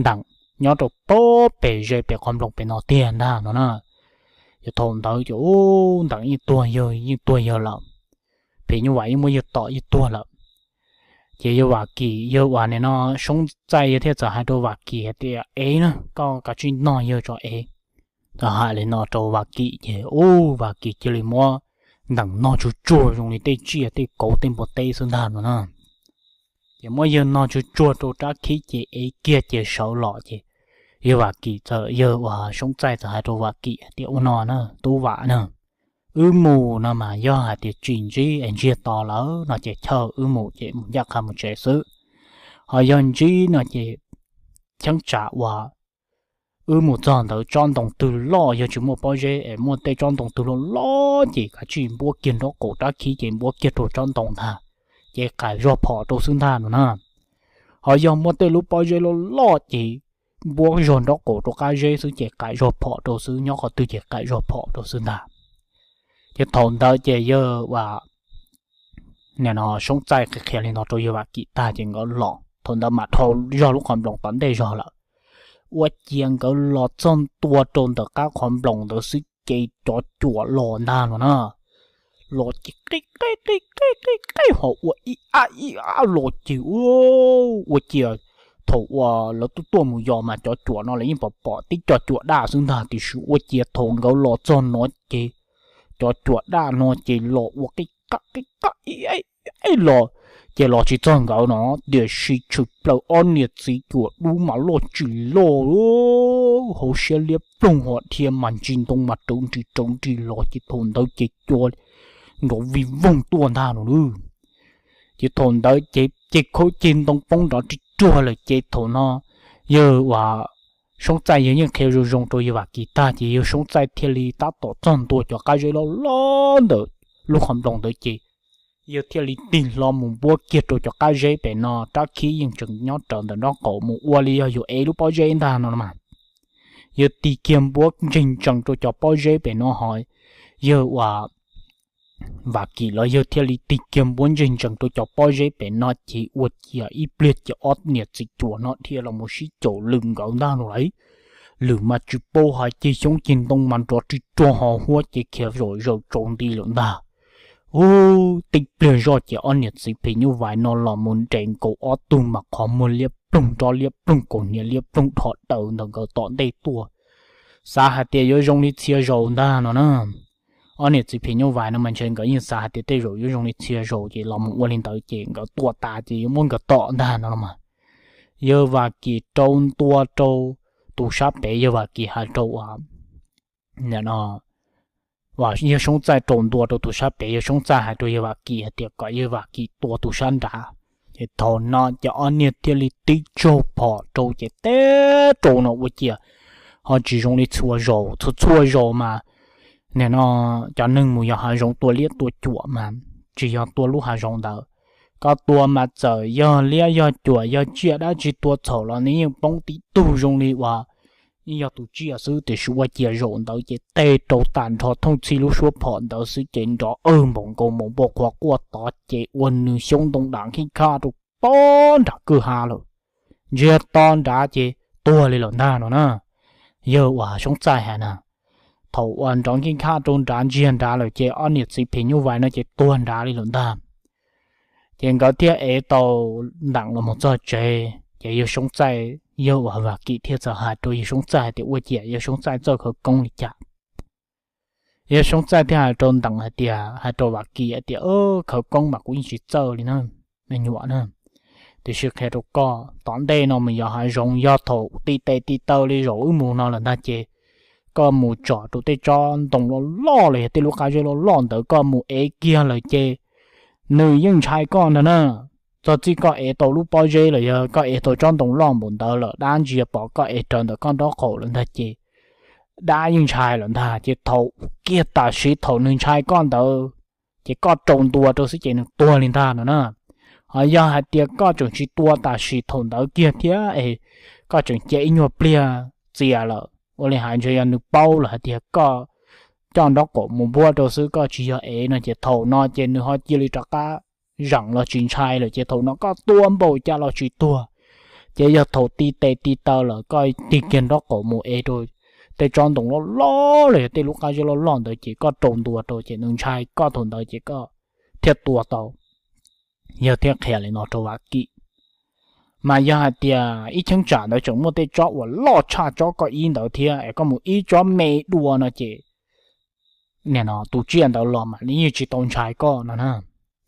ntees nyob rau pem ze pem qhov nploos pem no tiag ntag no na. Ces thaum ntawd ces ub, ntees yeej tuag yawg, yeej tuag yawg lawm, phim nyuj vais yeej muab yawg tom yawg tuag lawm. Ces yawg Vam Kim, yawg uas nim no Soob Txaij yawg thiaj txawm hais rau Vam Kim hais tias, Ev na, koj kav tsij noj yawg tso ev. Txawm hais li no rau Vam Kim ces ub, Vam Kim cia li muab ntees noj tsuag tsuag zoo li tej tsiaj tej kauv tej npua teb xwb ntag no na. Ces muab yawg noj tsuag tsuag rau rab khib ces ev kiag ces sawv los ces yawg Vam Kim txawm, yawg uas Soob Txaij txawm hais rau Vam Kim hais tias, Ua no na tub Vam na, wb mus no mas yog hais tias tsis ntsib es ntsiag to lawm no ces chaw wb mus ces mus ncaj qha mus tsev xwb. Ho yog ntsib no ces cheeb tsam uas wb mus txog ntawd tsob ntoo twg loj, yog tsis muaj pob zeb es muaj tej tsob ntoo twg loj loj ces kav tsij npuab kiag nraub qaum rab khib ces npuab kiag rau tsob ntoo ntag, ces qais zog phom rau xwb ntag no na. Ho yog muaj tej lub pob zeb loj loj ces npuab zog nraub qaum rau qab zeb xwb ces qais zog phom rau xwb, nyob qhov twg ces qais zog phom rau xwb ntag. Ces thaum ntawd ces yawg uas nim no Soob Txaij qhia qhia li no rau yawg Vam Kim tag ces nkawd los, thaum ntawd mam dhau zog lub qhov nploos tom ntej zog lawm. Ua ciav nkawd los txog ntua rau ntawm qab qhov nploos ntawd xwb ces cov cuam los ntag no na. Los ces qib qeb qib qeb qib qeb ho ua ib ab ib ab los ces ua, ua ciav thaum uas lawv tuaj tuaj mus yos mas cov cuam no lawv yeej pom pom tib co cuam daj xwb ntag, tiam sis ua ciav thaum nkawd los txog no ces cov cuam daj no ces los ua qib qab qib qab ib los, ces los tsis txog nkawd no, tiam sis tshwm plaws ob niam txiv cuam dub mas loj tsis loj, hauv siab liab ploog, ho dhia mas ntsis ntoo mas rawv nris rawv nris los ces thaum ntawd ces cua nrov vij voog tuaj ntag no. Ces thaum ntawd ces ceg khaub ceg ntoo poob nrov ris ruag lawm ces thaum no yawg uas Soob Txaij yawg yeej qhia zoo zoo rau yawg Vam Kis tag ces yawg Soob Txaij thiaj li tab tom txog ntua cov qab zeb loj loj ntawm lub qhov nploos ntawd ces yawg thiaj li tig hlo mus npuab kiag rau cov qab zeb pem no, rab khib yeej tseem nyob rawv ntawm nraub qaum mus ua li yog yuav ev lub pob zeb ntag no mas. Yawg tig kiag npuab ntseeg ntsees rau cov pob zeb pem no ho yawg uas Vam Kis los yawg thiaj li tig kiag npuab ntseeg ntsees rau cov pob zeb pem no ces ua ciav ib pliag ces ob niam txiv cuam no dhia los mus sib caum lwm nkawd ntag no lauj. Lwm mas tsis paub hais ceg xyoob ceg ntoo mas nrov ris ruag ho huab ces khiav zom zaws tsaus nti lawm ntag. Ub, tib pliag zoj ces ob niam txiv phim nyuj vais no los mus nres nkaus ob tug mas qhov muag liab ploog nrov liab ploog kaus hniav liab ploog dhos daws ntawm nkawd tom ntej tuaj. Xav hais tias yuav zoo li txhia zaus ntag no na. ob niam txiv phim nyuj vais no mas ntshe nkawd yeej xav hais tias tej zaum yuav zoo li txhia zaus ces los mus ua li ntawd ces nkawd tua tas ces yuav muab nkawd tom ntag no los mas. Yawg Vam Kim rau ntua rau tus sab pem, yawg Vam Kim hais rau, no, yawg Soob Txaij rau ntua rau tus sab pem, yawg Soob Txaij hais rau yawg Vam Kim hais tias kom yawg Vam Kim tua tus sab nrad. Ces thaum no ces ob niag thiaj li tib tsaug phom rau ces teb rau no ua ciav ho tsis zoo li txhua zaus, txhua txhua zaus mas, no, cov neeg mus yos hav zoov tua liab tua cuam mas tsis yog tua lub hav zoov ntawd. Koj tua mas txawm yog liab yog cuam yog tsiaj dab tsi tua txhaum los nws yeej poob tib tug zoo li uas yeej yog tus tsiaj xwb, tiam sis ua ciav zaum ntawd ces teb rau tas nrho thooj txhij lub suab phom ntawd xwb ces nrov awg npaum nkaus npaum npua qhuav quaj tod ces ua nws xyoob ntoo dam nkij khaj rau pob nram kwj ha lawm. Ntsiag to nrad ces tuag li lawm ntag no na. Yawg uas Soob Txaij hais na, thaum uas nrov nkij khaj rau nrad ntsiag nrad lawm ces ob niam txiv phim nyuj vais no ces tuag nrad li lawm ntag. Ces nkawd thiaj ev tau nteem los mus txog tsev ces yawg Soob Txaij, yawg uas Vam Kim thiaj txawm hais rau yawg Soob Txaij hais tias ua ciav yawg Soob Txaij txawj khawv koob li cas. Yawg Soob Txaij thiaj hais rau nteem hais tias, hais rau Vam Kim hais tias, khawv koob mas kuv yeej tsis txawj li na, me nyuam na. Tiam sis qhia rau koj, tom ntej no mus yos hav zoov yog thaum ti tes ti taw li zaum wb mus no lawm ntag ces koj mus tsom rau tej tsob ntoo loj loj los yog tej lub qab zeb loj loj ntawd koj mus ev kiag lawm ces nws yeej ntshai koj ntag na. Txog txij koj ev tau lub pob zeb los yog koj ev tau tsob ntoo loj npaum ntawd lawm dab ntsia pom koj ev raws ntawm koj nraub qaum lawm ntag ces dab yeej ntshai lawm ntag ces thaum kiag tam sim thaum nws ntshai koj ntawd ces koj rau ntua rau xwb ces nws tuag li ntag no na. Ho yog hais tias koj tseem tsis tua tam sim thaum ntawd kiag thiab es koj tseem cia ib nyuag pliag txias lawm ua li hais ntshe yog nws paub lawm hais tias koj coj nraub qaum mus npuab rau xwb koj tsis yog ev no ces thaum no ces nws ho cia li rov qab zeem los tsis ntshai lawm ces thaum no koj tua npaum cas los tsis tuag. Ces yog thaum ti tes ti taw lawm koj tig kiag nraub qaum mus ev rau tej tsob ntoo loj loj los yog tej lub qab zeb loj loj ntawd ces koj rau ntua rau ces nws ntshai koj thaum ntawd ces koj thiaj tua tau. Yawg thiaj qhia li no rau Vam Kim. Mas yog hais tias ib cheeb tsam ntawd tseem muaj tej tsob uas loj tshaj tsob koj ib ntawd thiab es koj mus ib tsob me dua no ces nim no tus tsiaj ntawd los mas nws yeej tsis tau ntshai koj no na.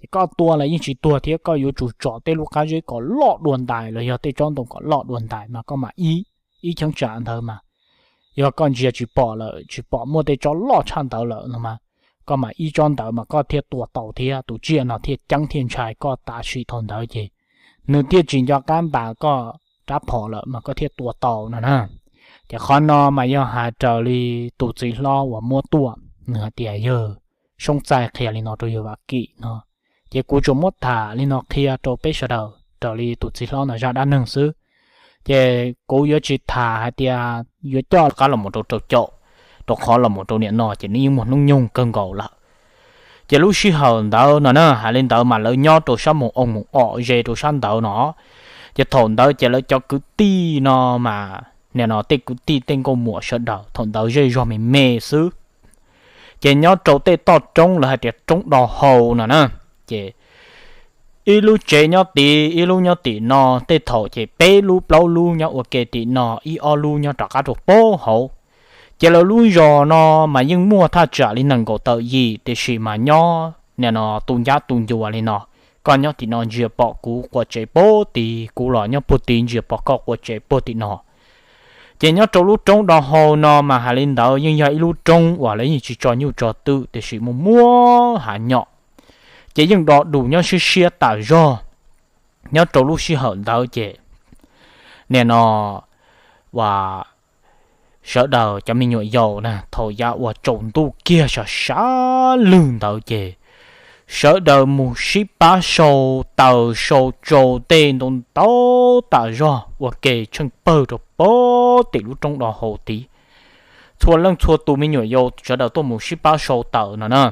Ces koj tua los yeej tsis tuag thiab koj yuav tsum tsom tej lub qab zeb kom loj dua ntais los yog tej tsob ntoo kom loj dua ntais mas koj mam ib, ib cheeb tsam ntawd mas yog koj ntsia tsis pom lawm tsis pom muaj tej tsob loj tshaj ntawd lawm no mas koj mam ib tsob ntawd mas koj thiaj tua tau thiab tus tsiaj no thiaj ceeb thiaj ntshai koj tam sim thaum ntawd ces nws thiaj tsis nco qab npas koj rab phom lawm mas koj thiaj tua tau no na. Ces qhov no mas yog hais raws li tus txiv hlob uas muab tuaj nws hais tias yawg Soob Txaij qhia li no rau yawg Vam Kim no. Ces kuv tsuas muab tham li no qhia rau peb sawv daws raws li tus txiv hlob no zaj dab neeg xwb. Ces kuv yuav tsis tham hais tias yuav coj qab los mus rau rau caum, rau qhov los mus rau nim no ces nws yeej muaj hnub nyoog kawg nkaus lawm. Ces lub sij hawm ntawd no na hais li ntawd mas lawv nyob rau sab mus oo mus om ze rau sab ntawd no. Ces thaum ntawd ces lawv cov kwv tij no mas nim no tej kwv tij tej nkauj muam sawv daws thaum ntawd zej zog me me xwb. Ces nyob rau tej toj roob lawv hais tias roob do hau no na, ces ib lub tsev nyob tid ib lub nyob tim no, tej thaum ces peb lub plaub lub nyob ua ke tim no, ib ob lub nyob rov qab rau pab hauv. Ces lawv lub zos no mas yeej muaj thaj tsam li nees nkaum tawm yim, tiam sis mas nyob nim no tu ncab tu ncua li no, koj nyob tim no ntsia pom kuv quas tsev puag tid, kuv los nyob puag tid ntsia pom koj quas tsev puag tim no. Ces nyob rau lub roob do hau no mas hais li ntawd yeej yog ib lub roob uas lawv yeej tsis tso nyuj tso twm tiam sis muaj muab hav nyom, ces yeej do dus nyob siab siab tas zog. Nyob rau lub sij hawm ntawd ces nim no uas sawv daws cov me nyuam yaus na thaum yav uas tsaus ntuj kiag sab sab lwg ntawd ces sawv daws mus sib pab sau taws sau tsau tej ntau ntau tas zog ua ke tsheej pawg rau pab tim lub roob do hau tid. Txhua leej txhua tus me nyuam yaus sawv daws tuaj mus sib pab sau taws no na.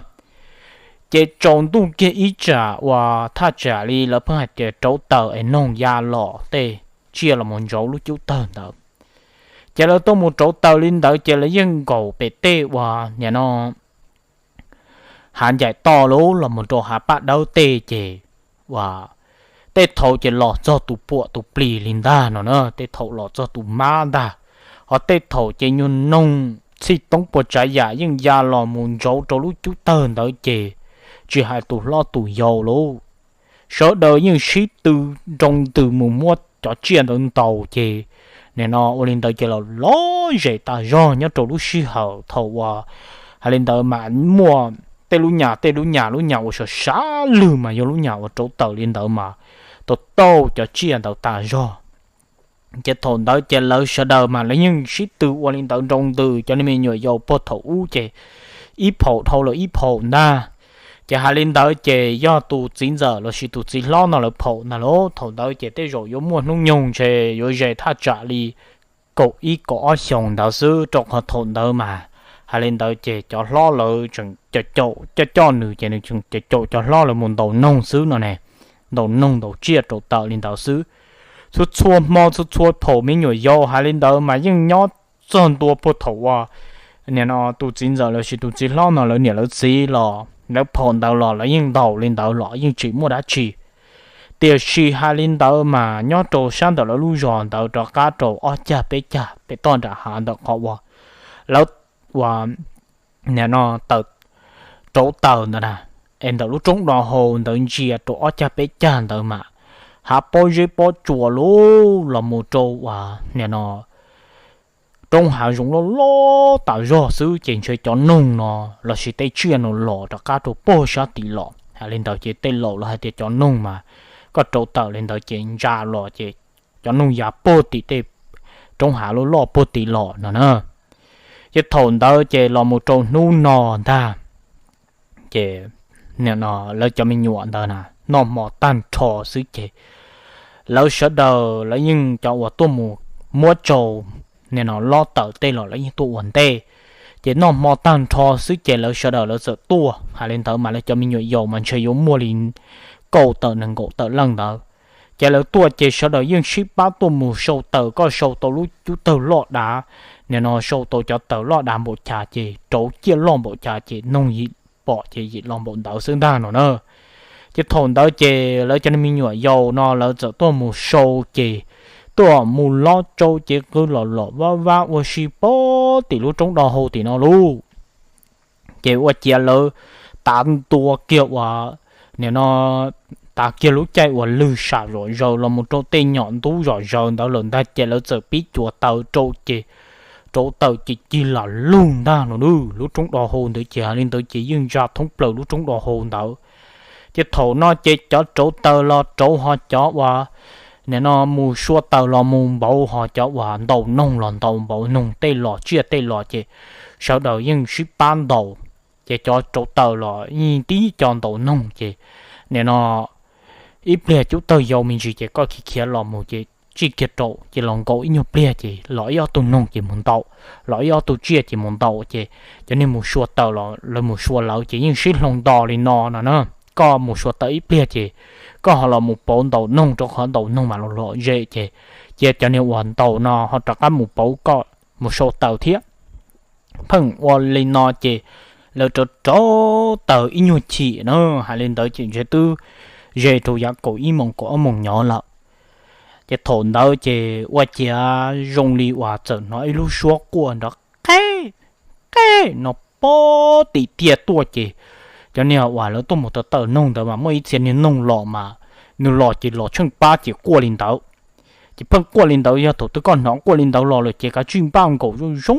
Ces tsaus ntuj kiag ib tsam uas thaj tsam li lawv pheej hais tias rauv taws es noog ya los tej tsiaj los mus ntsauv lub cub tawg ntawd. Ces lawv tuaj mus rauv taws li ntawd ces lawv yeej nkaum pem tej uas nim no hav ncaim toj lub los mus rau hav paj dawb tej ces uas tej thaum ces los txog tus puam tus plis li ntag no na, tej thaum los txog tus mab ntag, ho tej thaum ces nyuag noog txhij toob puas tsav yam yeej ya los mus ntsauv rau lub cub tawg ntawd ces tsis hais tus hlob tus yau lauj, sawv daws yeej sib tw nroo ntws mus muab cov tsiaj ntawd ntaus ces nim no ua li ntawd ces los lom zem tas zog nyob rau lub sij hawm thaum uas hais li ntawd mas muaj tej lub nyas tej lub nyas lub nyas uas sov sav lwg mas yog lub nyas uas rauv taws li ntawd mas tau tauj cov tsiaj ntawd tas zog. Ces thaum ntawd ces lawv sawv daws mas lawv yeej sib tw ua li ntawd nroo ntws cov niag me nyuam yaus puag thaum ub ces ib phaum dhau lawm ib phaum ntag. Ces hais li ntawd ces yog tus txiv ntxawm lossis tus txiv hlob no lawv phaum ntag lauj, thaum ntawd ces tej zaum yuav muaj hnub nyoog ntshe yuav ze thaj tsam li kaum ib kaum ob xyoos ntawd xwb rau qhov thaum ntawd mas hais li ntawd ces cov hlob lawv tseem caum caum coj coj nws ces nws tseem caum caum cov hlob lawv mus ntaus noog xwb no ne, ntaus noog ntaus tsiaj rauv taws li ntawd xwb. Txhua txhua hmo txhua txhua thaum me nyuam yaus hais li ntawd mas yeej nyob txog ntua puag thaum uas nim no tus txiv ntxawm lossis tus txiv hlob no lawv niam lawv txiv los lawv phaum ntawd los lawv yeej ntaus li ntawd los yeej tsis muaj dab tsi. Tiam sis hais li ntawd mas nyob rau sab ntawm lawv lub zos ntawd rov qab rau ob cag peb cag pem toj nram hav ntawm qhov uas lawv ua nim no taws rauv taws ntawd na, es ntawm lub roob do hau ntawd ntsia rau ob cag peb cag ntawd mas hav pob zeb pob tsuas lub los mus rau uas nim no roob hav zoov loj loj tas zog xwb ces ntshe cov noog no lossis tej tsiaj no los rov qab rau puag sab tid los. Hais li ntawd ces tej laus lawv hais tias cov noog mas koj rauv taws li ntawd ces ntsa los ces cov noog ya puag tim tej roob hav loj loj puag tid los no na. Ces thaum ntawd ces los mus rau hnub no ntag ces nim no lawv cov me nyuam ntawd na noj hmo tag nrho xwb ces lawv sawv daws lawv yeej cov uas tuaj mus muab tsau nim no lob taws tej los lawv yeej tuaj ua ntej. Ces noj hmo tag nrho xwb ces lawv sawv daws lawv txawm tuaj, hais li ntawd mas lawv cov me nyuam yaus mas ntshe yuav muaj li kaum tawm nees nkaum tawm leej ntawd. Ces lawv tuaj ces sawv daws yeej sib pab tuaj mus sau taws, koj sau tau lub cub tawg loj dav, nim no sau tau cov taws loj dav npaum cas ces rauv ciaj loj npaum cas ces noog yim pom ces yim los npaum ntawd xwb ntag no na. Ces thaum ntawd ces lawv cov me nyuam yaus no lawv txawm tuaj mus sau ces tuaj mus lob tsau ces qw los los vab vab ua si puag tim lub roob do hau tim no lauj. Ces ua ciav lawv tav ntua kiag uas nim no tav kiag lub caij uas lwg sam zom zaws los mus rau tej nyom ntub zom zaws ntawd lawm ntag ces lawv txawm pib cuav taws rau ces rauv taws ces cig lam lug ntag no na. Lub roob do hau ntawd ces hais li ntawd ces yeej ntsa thoob plaws lub roob do hau ntawd. Ces thaum no ces cov rauv taws los rauv ho cov uas nim no mus sua taws los mus npaum ho cov uas ntaus noog los ntaus npaum noog tej los tsiaj tej los ces sawv daws yeej sib pab ntaus. Ces cov rauv taws los yeej tib co ntaus noog ces nim no ib pliag cub tawg yau me ntsis ces koj khiav khiav los mus ces tsij kiag rau ces los nkaum ib nyuag pliag ces los ib ob tug noog ces mus ntaus, los ib ob tug tsiaj ces mus ntaus ces cov niag mus sua taws los lawv mus sua lawv ces yeej sib hloov nto li no no na. Koj mus sua taws ib pliag ces koj ho los mus pauv ntaus noog rau qhov ntaus noog mas los lom zem ces cia cov niag uas ntaus no ho rov qab mus pauv koj mus sau taws thiab. Pheej ua li no ces lawv rauv rauv taws ib nyuag chim na, hais li ntawd ces ntshe twb ze rau yav kaum ib moos kaum ob moos nyob lawm. Ces thaum ntawd ces ua ciav zoo li uas txawm hnov ib lub suab quaj nrov qe qe no puag tim tiaj tuaj ces cov niag uas lawv tuaj mus taws taws noog ntawd mas muaj ib txhia niag noog los mas nws los ces los tsheej pab ces quaj li ntawd. Ces pheej quaj li ntawd, yog thaum twg koj hnov quaj li ntawd los lawm ces kav tsij npaj nkaum zoo zoo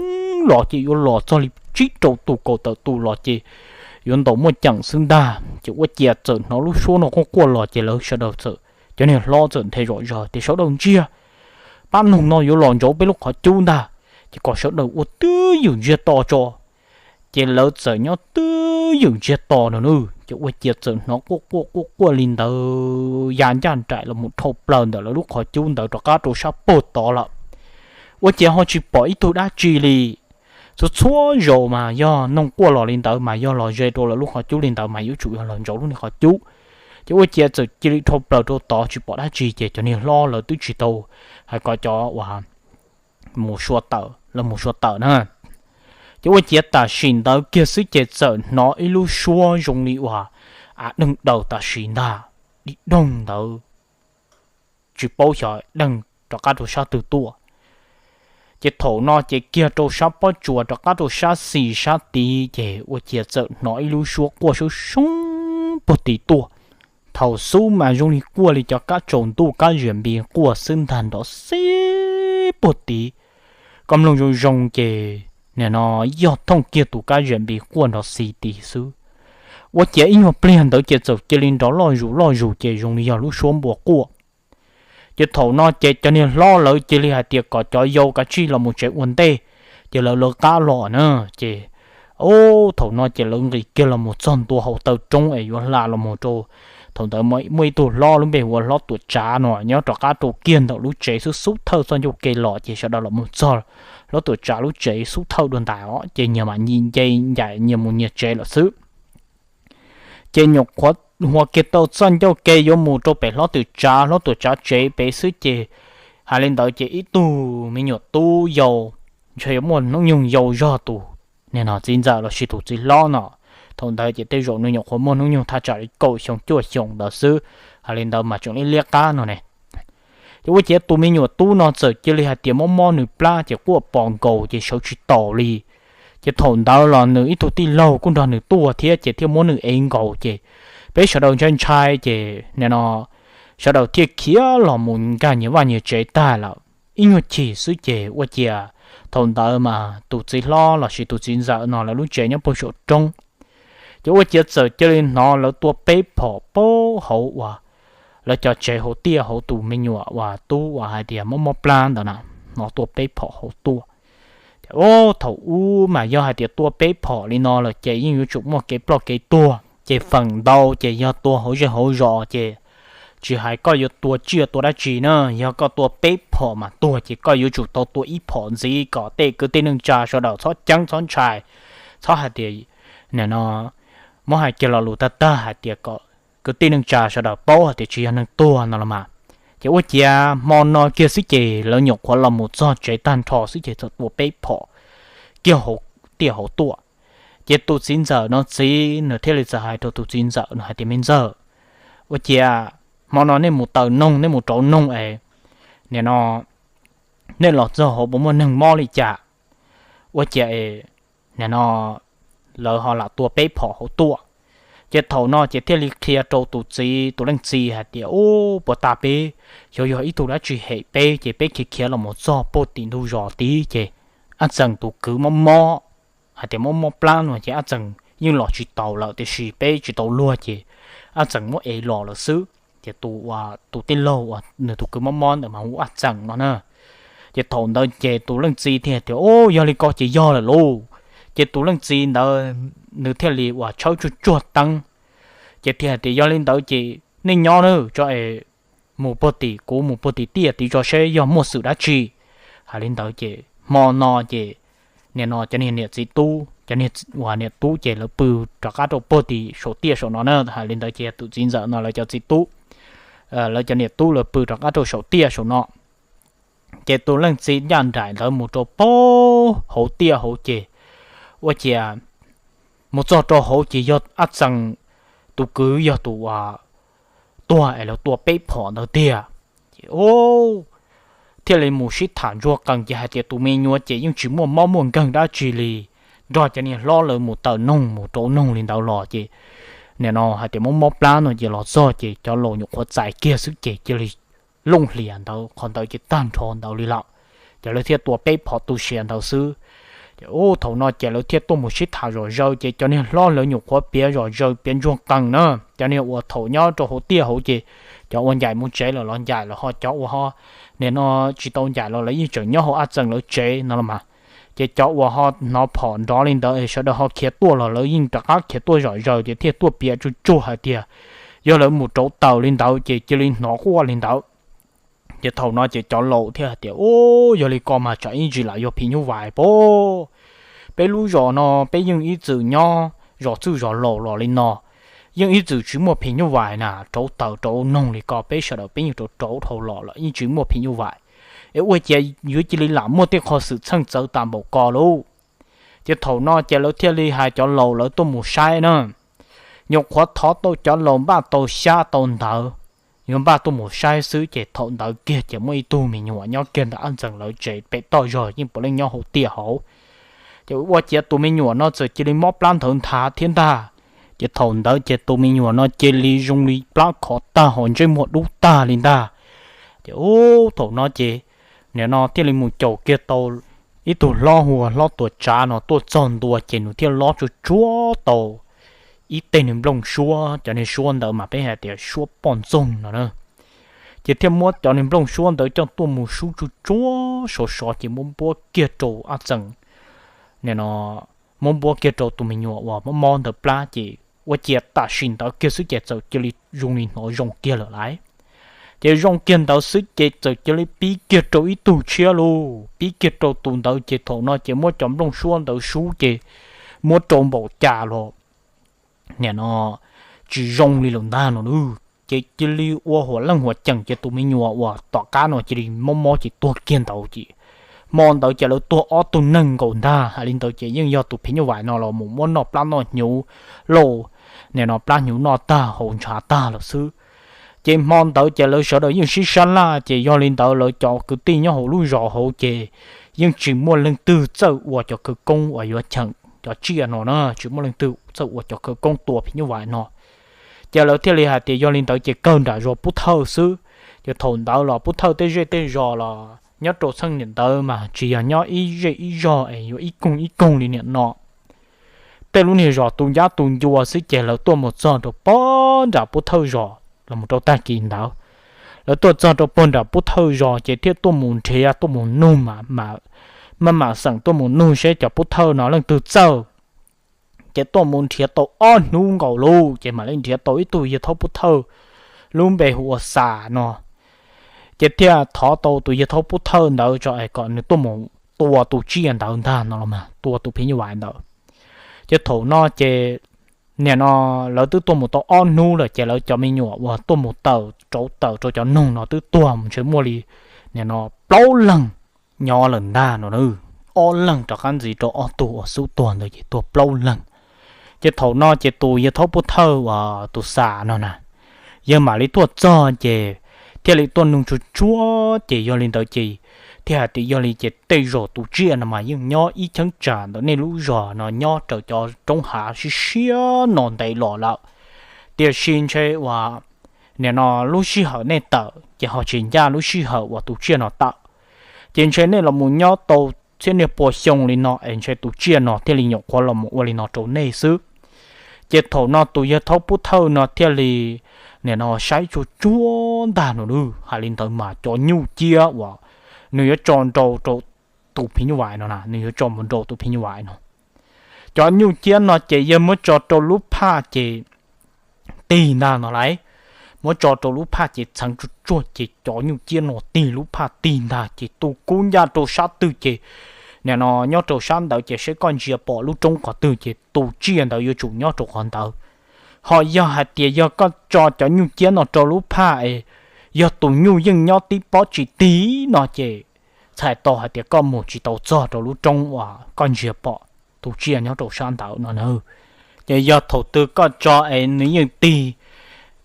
los ces yuav los txog li tsib rau tus kaum tawm tus los ces yuav ntaus muaj ceem xwb ntag. Ces ua ciav txawm hnov lub suab no quaj quaj los ces lawv sawv daws txawm, cov niag hlob txawm nthe zom zaws tias sawv daws ntsiag, pab noog no yuav los ntsauv peb lub qhov cub ntag. Ces kom sawv daws ua twj ywm ntsiag to tso. Ces lawv txawm nyob twj ywm ntsiag to no na, ces ua ciav txawm hnov quaj quaj quaj quaj li ntawd ya ncaj nraim los mus dhau plaws ntawm lawv lub qhov cub ntawd rov qab rau sab puag tod lawm. Ua ciav ho tsis pom ib tug dab tsi li. Txhua txhua zaus mas yog noog quaj los li ntawd mas yog los ze rau lawv lub qhov cub li ntawd mas yuav tsum yog los ntsauv lub niag qhov cub. Ces ua ciav txawm cia li dhau plaws rau tod tsis pom dab tsi ces cov niag hlob lawv twb tsis tau hais kom cov uas mus sua taws, lawv mus sua taws na. Ces ua ciav tam sim ntawd kiag xwb ces txawm hnov ib lub suab zoo li uas av deeg daws tam sim ntag, di doog ntawd, tsis paub xyov deeg rov qab rau sab twg tuaj. Ces thaum no ces kiag rau sab pob tsuas rov qab rau sab xis sab tid ces ua ciav txawm hnov ib lub suab quaj soob soob puag tid tuaj. Thaum xub mas zoo li quaj li cov kab tsaus ntuj kab ziam npis quaj xwb ntag nrov xib puag tid. Koj mloog zoo zoo ces nim no yog thooj kiag tus kab ziam npis quaj nrov xis tid xwb. Ua ciav ib nyuag pliag ntawd ces txawm cia li nrov loj zus loj zus ces zoo li yog lub suab npua quaj. Ces thaum no ces cov niag hlob lawv cia li hais tias kom cov yau kav tsij los mus tsev ua ntej, ces lawv lawv qab los na. Ces thaum no ces lawv nqis kiag los mus txog ntua hauv taw roob es yuav hla los mus rau, thaum ntawd muaj ib tug hlob lub npe hu ua hlob Tuam Tsav no nyob rov qab rau kiag ntawm lub tsev xub xub thawj txoj ncauj ke los ces sawv daws los mus txog hlob Tuam Tsav lub tsev xub thawj dua ntais os ces nyias mam nce nyias ncaim nyias mus nyias tsev lawm xwb. Ces nyuam qhuav hua kiag tau txoj ncauj ke yuav mus rau pem hlob Tuam Tsav, hlob Tuam Tsav tsev pem xwb ces hais li ntawd ces ib tug me nyuam tub yau, ntshe yuav muaj hnub nyoog yau zog tus niag no txiv ntxawm los sis tus txiv hlob no. Thaum ntawd ces tej zaum nws nyuam qhuav muaj hnub nyoog thaj tsam li kaum xyoo cuaj xyoo ntawd xwb, hais li ntawd mas tseem liab liab qab no ne. Ces ua ciav tus me nyuam tub no txawm cia li hais tias mob mob nws plab ces quaj pos nkaus ces sawv tsis taus li. Ces thaum ntawd los nws ib tug tij laug kuj nrog nws tuaj thiab ces thiaj muab nws ev nkaus ces peb sawv daws ntshai ntshai ces nim no sawv daws thiaj khiav los mus nkag nyias vaj nyias tsev tag lawm. Ib nyuag chim xwb ces ua ciav thaum ntawd mas tus txiv hlob los sis tus txiv ntxawm no lawv lub tsev nyob puag saum roob. Ces ua ciav txawm cia li hnov lawv tua peb phom pab hauv uas lawv cov tsev hauv tiaj hauv tus me nyuam uas tub uas hais tias mob mob plab ntawd na, hnov tua peb phom hauv tuaj. Ces thaum ub mas yog hais tias tua peb phom li no lawm ces yeej yuav tsum muaj kev ploj kev tuag ces feem ntau ces yog tua hauv zej hauv zos ces tsis hais koj yuav tua tsiaj tua dab tsi na, yog koj tua peb phom mas tuag ces koj yuav tsum tau tua ib phom ntxiv kom tej kwv tij neej tsa sawv daws txhob ceeb txhob ntshai, txhob hais tias nim no muab hais kiag lo lus tag tag hais tias kom kwv tij neej tsa sawv daws paub hais tias tsis yog neeg tuag no los mas. Ces ua ciav hmo no kiag xwb ces lawv nyuam qhuav los mus txog tsev tag nrho xwb ces txawm tua peb phom kiag hauv tiaj hauv tuaj. Ces tus txiv ntxawm no txiv nws thiaj li txawm hais rau tus txiv ntxawm no hais tias me ntxawg, ua ciav hmo no nej mus taws noog nej mus rauv noog es nim no nej los txog hauv puas muaj neeg mob li cas, ua ciav nim no lawv ho lam tua peb phom hauv tuaj. Ces thaum no ces thiaj li qhia rau tus txiv tus leej txiv hais tias ub puas tas peb xyov yog ib tug dab tsi hem peb ces peb khiav khiav los mus txog puag tim ntug zos tid ces ab txeem tus kwv mob mob, hais tias mob mob plab no ces ab txeem yeej los tsis taus lawm tiam sis peb tsis tau luag ces ab txeem muab ev los lawm xwb. Ces tus ua tus tij laug uas nws tus kwv mob mob ntawd mas hu ab txeem no na. Ces thaum ntawd ces tus leej txiv thiaj tias ub yog li ko ces yog lawm lauj. Ces tus leej txiv ntawd nws thiaj li uas tshawb tsuag tsuag teeb, ces thiaj tias yog li ntawd ces nej nyob na tso es mus puag tim kuv mus puag tim tiaj tid tso seb yog muaj xwm dab tsi. Hais li ntawd ces hmo no ces nim no cov niag niam txiv tub cov niag uas niam tub ces lawv pw rov qab rau puag tim saum tiaj saum no na. Hais li ntawd ces tus txiv ntxawm no lawv cov txiv tub, lawv cov niam tub lawv pw rov qab rau saum tiaj saum no. Ces tus leej txiv ncaj nraim ntawd mus rau puag hauv tiaj hauv ces ua ciav mus txog rau hauv ces yog ab txeem tus kwv yog tus uas tuag es lawv tua peb phom ntawd tiag. Ces thiaj li mus sib tham ntsuag qees ces hais tias tus me nyuam ces yeej tsis muaj mob muaj nkeeg dab tsi li, nrog cov niag hlob lawv mus taws noog mus rauv noog li ntawd los ces nim no hais tias mob mob plab no ces los txog ces cov laus nyuam qhuav txais kiag xwb ces cia li looj hlias ntawd qhov ntawd ces tag nrho ntawd li lawm. Ces lawv thiaj tua peb phom tu siav ntawd xwb. Ces ub thaum no ces lawv thiaj tuaj mus sib tham zom zaws ces cov niag hlob lawv nyuam qhuav piav zom zaws piav ntsuag qees na, cov niag uas thaum nyob rau hauv tiaj hauv ces cov uas ncaim mus tsev lawm los ncaim lawm ho cov uas ho nim no tsis tau ncaim los lawv yeej tseem nyob hauv ab txeem lawv tsev no los mas. Ces cov uas ho hnov phom nrov li ntawd sawv daws ho khiav tuaj los lawv yeej rov qab khiav tuaj zom zaws ces thiaj tuaj piav tsuag tsuag hais tias yog lawv mus rauv taws li ntawd ces cia li hnov quaj li ntawd. Ces thaum no ces cov laus thiaj hais tias ub yog li ko mas tsam ib ntsis lam yog phim nyuj vais pob. Peb lub zos no peb yeej ib txwm nyob zos txwj zos laus los li no, yeej ib txwm tsis muaj phim nyuj vais na, rauv taws rauv noog li ko peb sawv daws peb yeej rauv rauv dhau los lawm yeej tsis muaj phim nyuj vais. Es ua ciav yuav cia li lam muaj tej qho xwm txheej txawv tas npaum ko lauj. Ces thaum no ces lawv thiaj li hais cov laus lawv tuaj mus saib na. Nyuam qhuav thov tau cov laus npaj tau xyab tau ntawv, yuav npaj tuaj mus saib xwb. Ces thaum ntawd kiag ces muaj ib tug me nyuam nyob kiag ntawm Ab Ntxees lawv tsev pem toj zog yeej puav leej nyob hauv tiaj hauv. Ces ua ciav tus me nyuam no txawm cia li mob plab nthawv nthav thiab ntag. Ces thaum ntawd ces tus me nyuam no cia li zoo li plab khov tag hos ntsej muag dub tag li ntag. Ces ub thaum no ces nim no thiaj li mus caum kiag tau ib tug hlob hu ua hlob Tuam Tsav no tuaj txog ntua ces nws thiaj lob tsuag tsuag tau ib teg niag nplooj suab, cov niag suab ntawd mas peb hais tias suab poj ntxoog no na. Ces thiaj muab cov niag nplooj suab ntawd coj tuaj mus sub tsuag tsuag sov sov ces muab npuab kiag rau Ab Ntxees, nim no muab npuab kiag rau tus me nyuam uas mob mob ntawd plab ces ua ciav tam sim ntawd kiag xwb ces txawm cia li zoo li hnov zoo kiag lawm lauj. Ces zoo kiag ntawd xwb ces txawm cia li pib kiag rau ib tug tshiab lauj, pib kiag rau tus ntawd ces thaum no ces muab cov nplooj suab ntawd sub ces muab rau npaum cas los nim no tsis zoo li lawm ntag no lauj. Ces cia li ua huam leej huam ceem ces tus me nyuam uas tom qab no cia li mob mob ces tuag kiag ntawd ces hmo ntawd ces lawv tuag ob tug neeg nkaus ntag. Hais li ntawd ces yeej yog tus phim nyuj vais no los mus muab noj plab noj hnyuv lauj, nim no plab hnyuv noj tag haus ntshav tag lawm xwb. Ces hmo ntawd ces lawv sawv daws yeej sib sab laj ces yog li ntawd lawv cov kwv tij nyob hauv lub zos hauv ces yeej tsis muaj leej twg txawj ua cov khawv koob uas yuav cheem cov tsiaj no na, tsis muaj leej twg txawj ua cov khawv koob tua phim nyuj vais no. Ces lawv thiaj li hais tias yog li ntawd ces kawg nram zos Pub Thawj xwb. Ces thaum ntawd los Pub Thawj tej zej tej zos los nyob rau txheej niam ntawd mas tsis yog nyob ib zej ib zog es yuav ib koog ib koog li niam no. Tej lub niag zos tu ncab tu ncua xwb ces lawv tuaj mus txog rau pog nram Pub Thawj zos los mus rau tag kis ntawd. Lawv tuaj txog rau pog nram Pub Thawj zos ces thiaj tuaj mus nrhiav tuaj mus nug mas, maj mam xeem tuaj mus nug seb cov Pub Thawj no leej twg txawj. Ces tuaj mus nrhiav tau ob hnub nkaus lauj ces mam li nrhiav tau ib tug yawg thaub Pub Thawj lub npe hu ua Xas no. Ces thiaj thov tau tus yawg thaub Pub Thawj ntawd tso es kom nws tuaj mus tua tus tsiaj ntawd ntag no los mas tua tus phim nyuj vais ntawd. Ces thaum no ces nim no lawv twb tuaj mus tau ob hnub lawm ces lawv cov me nyuam uas tuaj mus tawm rauv taws rau cov noog no twb tuag mus ntshe muaj li nim no plaub leeg nyob lawm ntag no na. Ob leeg rov qab ntxiv rau ob tug uas xub tuag ntawd ces tuag plaub leeg. Ces thaum no ces tus yawg thaub Pub Thawj uas tus Xas no na, yawg mam li tuaj txog ces thiaj li tuaj nug tsuag tsuag ces yog li ntawd ces thiaj hais tias yog li ces tej zaum tus tsiaj no mas yeej nyob ib cheeb tsam ntawm nej lub zos no nyob raws cov roob hav siab siab no ntev los lawm. Tiam sis ntshe uas nim no lub sij hawm nej tawm ces ho tsis ncaj lub sij hawm uas tus tsiaj no tawm. Ces ntshe nej los mus nyob tau txhiab niag pua xyoo li no es ntshe tus tsiaj no thiaj li nyuam qhuav los mus ua li no rau nej xwb. Ces thaum no tus yawg thaub Pub Thawj no thiaj li nim no saib tsuag tsuag ntag no na. Hais li ntawd mas cov nyuj ciab uas nws yuav tso nrau rau tus phim nyuj vais no na, nws yuav tso mus nrau tus phim nyuj vais no. Cov nyuj ciab no ces yawg muab tso rau lub phaj ces tig ntag no lauj. Muab tso rau lub phaj ces txheev tsuag tsuag ces cov nyuj ciab no tig lub phaj tig ntag ces tus kub ncaj rau sab twg ces nim no nyob rau sab ntawd ces seb koj ntsia pom lub roob qhov twg ces tus tsiaj ntawd yuav tsum nyob rau qhov ntawd. Ho yog hais tias yog koj tso cov nyuj ciab no rau lub phaj es yog tus nyuj yeej nyob tib pob tsis tig no ces txhais tau hais tias koj mus tsis tau txog rau lub roob uas koj ntsia pom tus tsiaj nyob rau sab ntawd no na. Ces yog thaum twg koj tso es nws yeej tig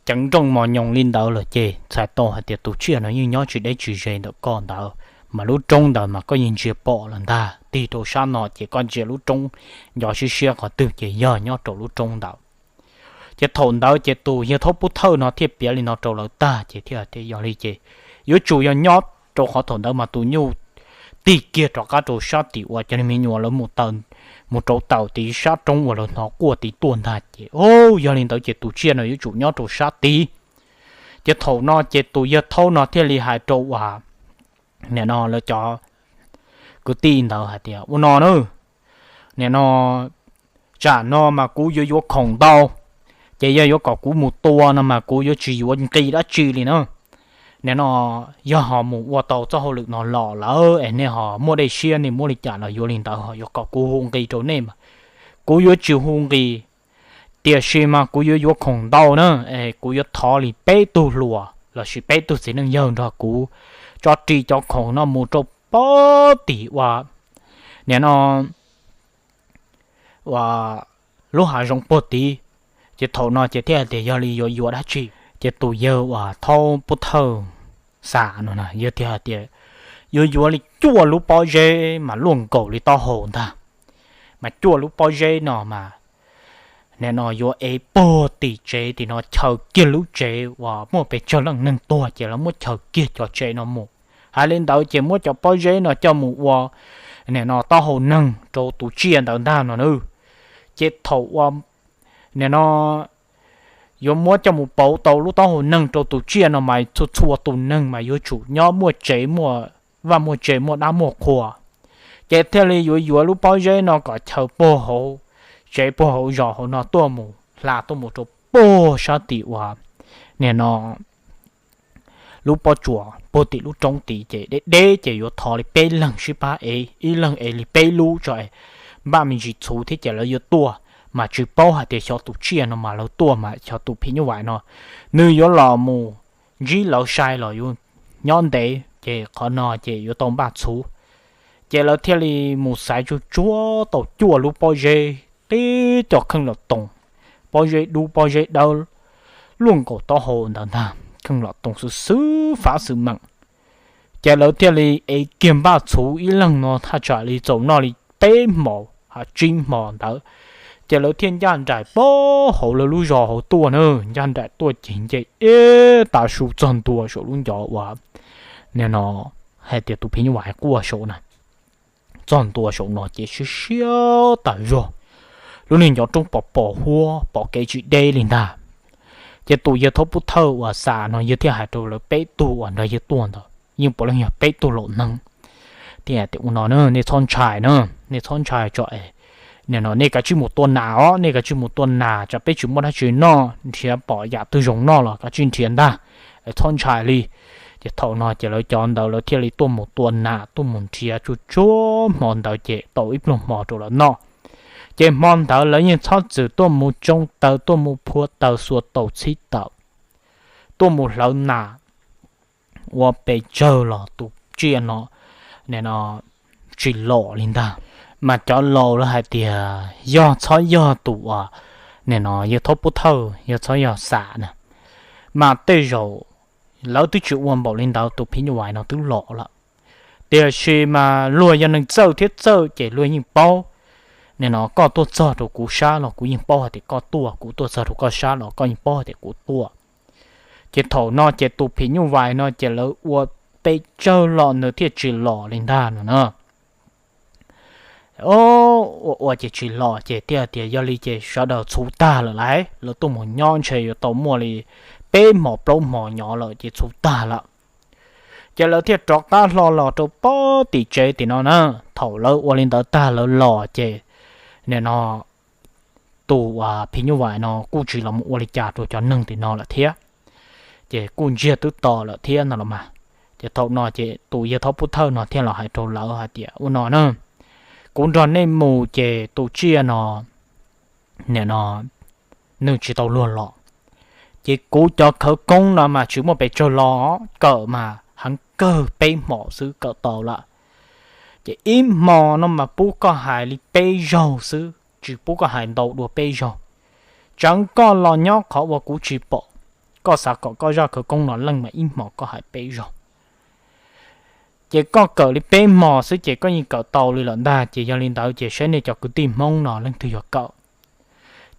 ceev nrooj mos nyoos li ntawd lawm ces txhais tau hais tias tus tsiaj no yeej nyob tsis deb tsis ze ntawm koj ntawd, mas lub roob ntawd mas koj yeej ntsia pom lawm ntag. Tig rau sab no ces koj ntsia lub roob nco siab siab qhov twg ces yog nyob rau lub roob ntawd. Ces thaum ntawd ces tus yawg thaub Pub Thawj no thiaj piav li no rau lawv tag ces thiaj tias yog li ces yuav tsum yog nyob rau qhov thaum ntawd mas tus nyuj tig kiag rov qab rau sab tim uas cov niag me nyuam lawv mus taws, mus rauv taws tid sab roob uas lawv hnov quaj tid tuaj ntag ces, o, yog li ntawd ces tus tsiaj no yuav tsum nyob rau sab tid. Ces thaum no ces tus yawg thaub no thiaj li hais rau uas nim no lawv cov kwv tij ntawd hais tias ua no na, nim no tsam no mas kuv yuav yuav khoom ntau, ces yog yuav kom kuv mus tua no mas kuv yuav tsis yuav nqi dab tsi li na. Nim no yog ho mus ua tau txoj hauj lwm no los lawm es nej ho muaj dej siab nej muab li cas los yuav li ntawd, ho yuav kom kuv hu nqi rau nej mas kuv yuav tsis hu nqi. Tiam sis mas kuv yuav yuav khoom ntau na, es kuv yuav thov li peb tug hluas lossis peb tug txiv neej yawg nrog kuv tso ris cov khoom no mus rau pog tim uas nim no uas lub hav zoov puag tid. Ces thaum no ces thiaj hais tias yog li yuav yuav dab tsi. Ces tus yawg uas thaub pub thawj xam no na yawg thiaj hais tias yuav yuav li cuaj lub pob zeb mas luaj nkaus li taub hau ntag, mas cuaj lub pob zeb no mas nim no yuav ev puag tim tsev tim no chaws kiag lub tsev uas muaj pes tsawg leej neeg tuag ces lawv muab chaws kiag cov tsev no mus. Hais li ntawd ces muab cov pob zeb no coj mus ua nim no taub hau neeg rau tus tsiaj ntawd ntag no na. Ces thaum ua nim no yuav muab coj mus pauv tau lub taub hau neeg rau tus tsiaj no mas txhua txhua tus neeg mas yuav tsum nyob muaj tsev muaj vaj muaj tsev muaj dab muaj qhua. Ces thiaj li yuav yuav lub pob zeb no kom chaws puag hauv tsev puag hauv zos hauv no tuaj mus hla tuaj mus rau puag sab tim uas nim no lub pob tsuas puag tim lub roob tid ces deb deb ces yuav thov li peb leeg sib pab ev, ib leeg ev li peb lub tso es npaj me ntsis txhuv thiab ces lawv yuav tuaj. Mas tsis paub hais tias xyov tus tsiaj no mas lawv tuaj mas xyov tus phim nyuj vais no nws yuav los mus ntsib lawv sai los yuav nyob ntev ces qhov no ces yuav tau npaj txhuv. Ces lawv thiaj li mus xaiv tsuj tsuag tau cuaj lub pob zeb tib co kheej los toos, pob zeb dub pob zeb dawb luaj nkaus taub hau ntawd ntag, kheej los toos xwb xwb fav xwm meem. Ces lawv thiaj li ev kiag npaj txhuv ib leeg no thaj tsam li txaus noj li peb hmos ha tsib hmos ntawd. Ces lawv thiaj ncaj nraim puag hauv lawv lub zos hauv tuaj na, ncaj nraim tuaj ces nce ib tag su txog ntua saum lub ncov uas nim no hais tias tus phim nyuj vais quaj saum na. Txog ntua saum no ces siab siab tas zog, lub niag ncov roob pos pos huab pom kev tsis deb li ntag. Ces tus yawg thaub pub thawj uas xam no yawg thiaj hais rau lawv peb tug uas nrog yawg tuaj ntawd, yeej puav leej yog peb tug laus neeg, thiaj tias ua no na, nej txhob ntshai na, nej txhob ntshai tso es nim no nej kav tsij mus tua nas os, nej kav tsij mus tua nas tsam peb tsis muaj dab tsi noj, nrhiav pom yam twg zoo noj los kav tsij nrhiav ntag, txhob ntshai li. Ces thaum no ces lawv cov ntawd lawv thiaj li tuaj mus tua nas tuaj mus nrhiav tsuj tsuag hmo ntawd ces tau ib pluag hmo rau lawv noj. Ces hmo ntawd lawv yeej txhob txwm tuaj mus tsoo taws tuaj mus phua taws xuas taus txhib taws, tuaj mus hlawv nas ua pes tsawg los tus tsiaj no nim no tsis los li ntag. Mas cov laus lawv hais tias yog txhob yog tus uas nim no yawg thaub pub thawj yog txhob yog xam na, mas tej zaum lawv twb tsis ua npaum li ntawd tus phim nyuj vais no twb los lawm. Tiam sis mas luag yog neeg txawj thiab txawj ces luag yeej paub. Nim no koj tuaj txog rau kuv sab los kuv yeej paub hais tias koj tuaj, kuv tuaj txog rau koj sab los koj yeej paub hais tias kuv tuaj. Ces thaum no ces tus phim nyuj vais no ces lawv ua pes tsawg los nws thiaj tsis los li ntag no na. Ua ua ces tsis los ces thiaj tias yog li ces sawv daws txhuv tag lawm lauj, lawv tuaj mus nyob ntshe yuav tau muaj li peb hmos plaub hmos nyob lawm ces txhuv tag lawm. Ces lawv thiaj rov qab hlo los rau pem tim tsev tim no na. Thaum lawv ua li ntawd tag lawv los ces nim no tus phim nyuj vais no kuj tsis los mus ua li cas rau cov neeg tim no lawm thiab, ces kuj ntsiag twb to lawm thiab no los mas. Ces thaum no ces tus yawg thaub pub thawj no thiaj los hais rau lawv hais tias ua no na, kuv nrog nej mus ces tus tsiaj no nim no nws tsis tau luag los, ces kuv cov khawv koob no mas tsis muaj pes tsawg los, kawm mas heev kawg peb hmos xwb kawm tau lawm. Ces ib hmo no mas pub koj hais li peb zaug xwb, tsis pub koj hais ntau dua peb zaug. Tseev koj los nyob qhov uas kuv tsis pom, koj xav kom koj zaj khawv koob no leej mas ib hmos koj hais peb zaug. Ces koj kawm li peb hmos xwb ces koj yeej kawm tau li lawm ntag. Ces yog li ntawd ces saib nej cov kwv tij Hmoob no leej twg yog kawm,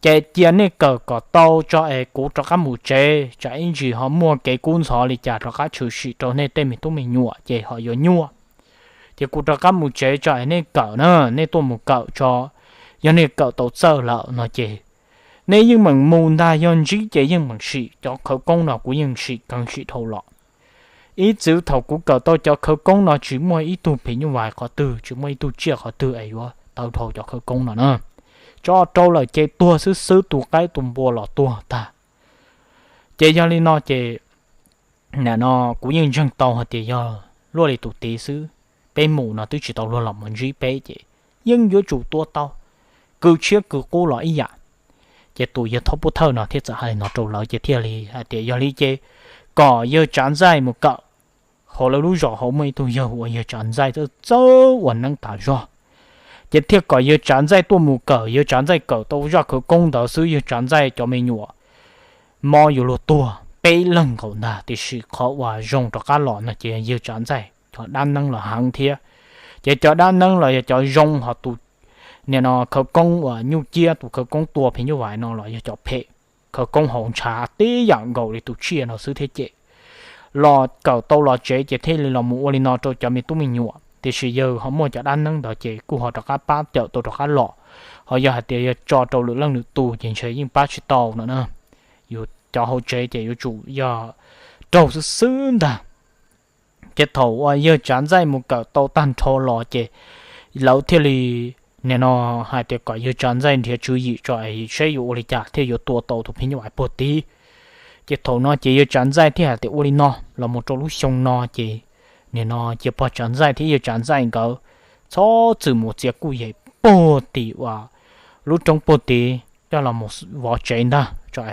ces cia nej kawm kom tau tso es kuv rov qab mus tsev, tsam ib ntsis ho muaj kev kub ntxhov li cas rov qab tshwm sim rau nej tej me tub me nyuam ces ho yuav nyuaj. Ces kuv rov qab mus tsev tso es nej kawm na, nej tuaj mus kawm tso. Yog nej kawm tau txawj lawm no ces nej yeej meem mus ntag, yog ntsib ces yeej meem sim, cov khawv koob no kuv yeej sim kheev sim dhau los. Ib txwm thaum kuv kawm tau cov khawv koob no tsis muaj ib tug phim nyuj vais qhov twg, tsis muaj ib tug tsiaj qhov twg es yuav tawv dhau cov khawv koob no na. Tso rau lawm ces tuag xwb xwb, tu qaib tu npua los tuag tag. Ces yog li no ces nim no kuv yeej ntseeg tau hais tias yog luaj li tus tid xwb, peb mus no twb tsis tau luag los mus ntsib peb ces yeej yuav tsum tua tau, kwv tshiab kwv qub los ib yam. Ces tus yawg thaub pub thawj no thiaj txawm hais li no rau lawv ces thiaj li hais tias yog li ces kom yawg Tsav Ntxaij mus kawm. Hauv lawv lub zos hauv muaj ib tug yawg hu ua yawg Tsav Ntxaij txawj txawj ua neeb tas zog, ces thiaj kom yawg Tsav Ntxaij tuaj mus kawm. Yawg Tsav Ntxaij kawm tau zaj khawv koob ntawd xwb yawg Tsav Ntxaij cov me nyuam mob yuav luag tuag, peb leeg nkaus ntag, tiam sis qhov uas zoo rov qab los no ces yawg Tsav Ntxaij cov dab neeb los heev thiab. Ces cov dab neeb los yog cov zoo, ho tus nim no khawv koob uas nyuj ciab, tus khawv koob tua phim nyuj vais no los yog cov phem, khawv koob haus ntshav tib yam nkaus li tus tsiaj no xwb thiab ces los kawm tau los tsev ces thiaj li los mus ua li no rau cov me tub me nyuam. Tiam sis yawg ho muaj cov dab neeb ntawd ces kuj ho rov qab pab cawm tau rov qab los, ho yog hais tias yog tso rau lwm leej lwm tus ces ntshe yeej pab tsis tau no na. Yus cov hauv tsev ces yuav tsum yog raug xwb xwb ntag. Ces thaum uas yawg Tsav Ntxaij mus kawm tau tag nrho los ces lawv thiaj li nim no hais tias kom yawg Tsav Ntxaij nrhiav tswv yim tso es seb yuav ua li cas thiaj yuav tua tau tus phim nyuj vais puag tid. Ces thaum no ces yawg Tsav Ntxaij thiaj hais tias ua li no, los mus rau lub xyoo no ces nim no ces pog Tsav Ntxaij thiab yawg Tsav Ntxaij nkawd txhob txwm mus txiav kuj yem puag tim uas lub roob puag tid coj los mus vov tsev ntag tso.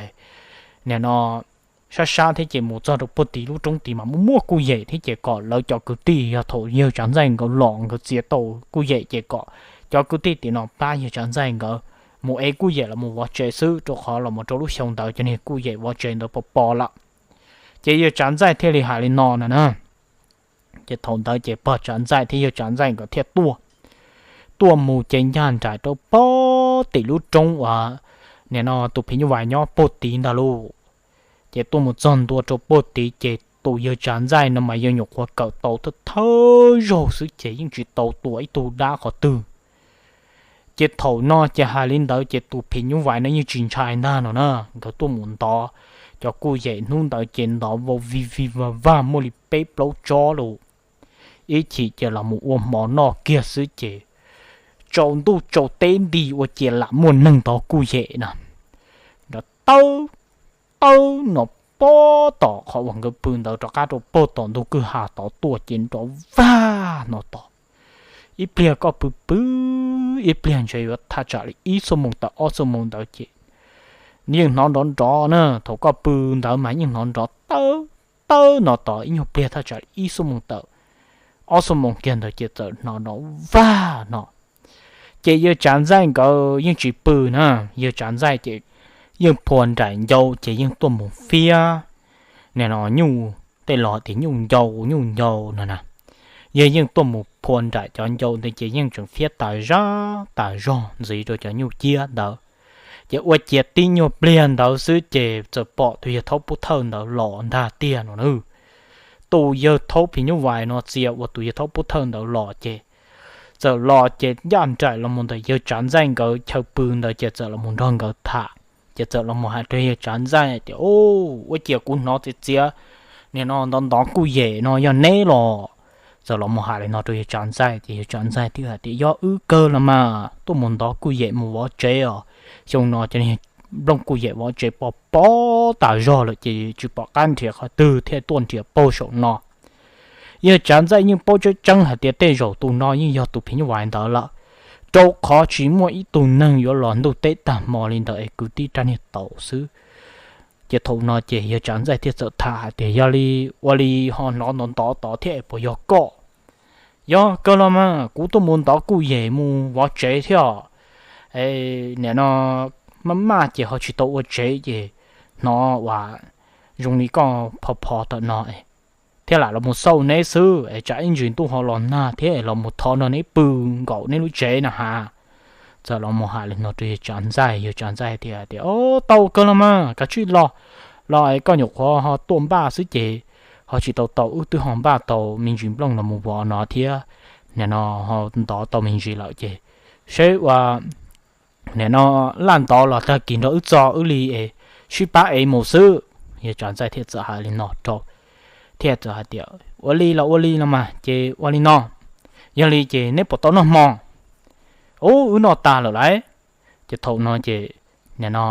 Nim no sab sab thiab ces mus txog rau puag tim lub roob tid mas muaj muaj kuj yem thiab ces kom lawv cov kwv tij yog thaum yawg Tsav Ntxaij nkawd los nkawd txiav tau kuj yem ces kom cov kwv tij tim no pab yawg Tsav Ntxaij nkawd mus ev kuj yem los mus vov tsev xwb, rau qhov los mus rau lub xyoo ntawd cov niag kuj yem vov tsev ntawd pos pos lawm. Ces yawg Tsav Ntxaij thiaj li hais li no na na. Ces thaum ntawd ces pog Tsav Ntxaij thiab yawg Tsav Ntxaij nkawd thiaj tuaj, tuaj mus ces ncaj nraim rau puag tim lub roob uas nim no tus phim nyuj vais nyob puag tid ntag lauj. Ces tuaj mus txog ntua rau puag tid ces tus yawg Tsav Ntxaij no mas yawg nyuam qhuav kawm tau thawj thawj zaug xwb ces yeej tsis tau tua ib tug dab qhov twg. Ces thaum no ces hais li ntawd ces tus phim nyuj vais no yeej tsis ntshai ntag no na. Nkawd tuaj mus ntov cov kuj yem hnub ntawd ces ntov vau vig vig vag vag muaj li peb plaub tsob lauj. Ib chim ces los mus ua hmo noj kiag xwb ces tsaus ntuj tsaus teb nti ua ciav lam muaj neeg ntov kuj yem na. Nrov tawb tawb no puag tom qhov uas nkawd pw ntawd rov qab rau puag tom ntug kwj ha tod tuaj ces nrov vag no tod. Ib pliag koj pw pw, ib pliag ntshe yuav thaj tsam li ib xuab moos tawm ob xuab moos ntawd ces yeej hnov nrov nrov na. Thaum koj pw ntawd mas yeej hnov nrov tawb tawb no tod, ib nyuag pliag thaj tsam li ib xuab moos tawm ob xuab moos kiag ntawd ces txawm hnov nrov vag no. Ces yawg Tsav Ntxaij nkawd yeej tsis pw na, yawg Tsav Ntxaij ces yeej phua nraim ncau ces yeej tuaj mus fiab nim no nyuj, tej los tias nyuj ncau nyuj ncau no na. Yawg yeej tuaj mus phua nraim cov ncau ntawd ces yeej tseem fiab tas zog tas zog ntxiv rau cov nyuj ciab ntawd. Ces ua ciav tib nyuag pliag ntawd xwb ces txawm pom tus yawg Thaub Pub Thawj ntawd los ntag tiag no na. Tus yawg Thaub phim nyuj vais no txia uas tus yawg Thaub Pub Thawj ntawd los ces txawm los ces ncaj nraim los mus ntawm yawg Tsav Ntxaij nkawd chaw pw ntawd ces txawm los mus nrog nkawd tham. Ces txawm los mus hais rau yawg Tsav Ntxaij tias, Ua ciav kuv hnov txiav txiav nim no ntov ntov kuj yem no yog neb los? Txawm los mus hais li no rau yawg Tsav Ntxaij ces yawg Tsav Ntxaij thiaj hais tias, Yog wb kawg los mas, tuaj mus ntov kuj yem mus vov tsev os. Xyoo no cov niag nplooj kuj yem vov tsev pos pos tas zog lawm ces tsis pom qab nrhiav qhov twg thiaj tuaj nrhiav paug saum no. Yawg Tsav Ntxaij yeej paub tseeb tseeb hais tias tej zaum tus no yeej yog tus phim nyuj vais ntawd lawm, rau qhov tsis muaj ib tug neeg yuav los ntuj teb tag hmo li ntawd es kwv tib rab niag taus xwb. Ces thaum no ces yawg Tsav Ntxaij thiaj txawm tham hais tias, Yog li, ua li ho hnov ntov ntov tod thiab es puas yog koj? Yog kawg los mas, kuv tuaj mus ntov kuj yem mus vov tsev thiab os. Nim no maj maj ces ho tsis tau ua tsev ces hnov uas zoo li koj phov phov tawm no thiab lam los mus xauj neb xwb es tsam ib ntsis ntuj ho los nag thiab es los mus thov nrog neb pw nkaum neb lub tsev na has. Txawm los mus hais li no rau yawg Tsav Ntxaij, yawg Tsav Ntxaij tias, Tau kawg los mas, kav tsij los, los es koj nyuam qhuav ho tuaj npaj xwb ces ho tsis tau tau, wb twb ho npaj tau me ntsis nplooj los mus vov no thiab, nim no ho ntov tau me ntsis lawm ces seb ua nim no laj ntov los tag kis nrog wb txog wb li es sib pab ev mus xwb. Yawg Tsav Ntxaij thiaj txawm hais li no rau, thiaj txawm hais tias, Ua li los ua li los mas, ces ua li no, yog li ces neb puas tau noj hmo? Ub, wb noj tas lawm lauj. Ces thaum no ces nim no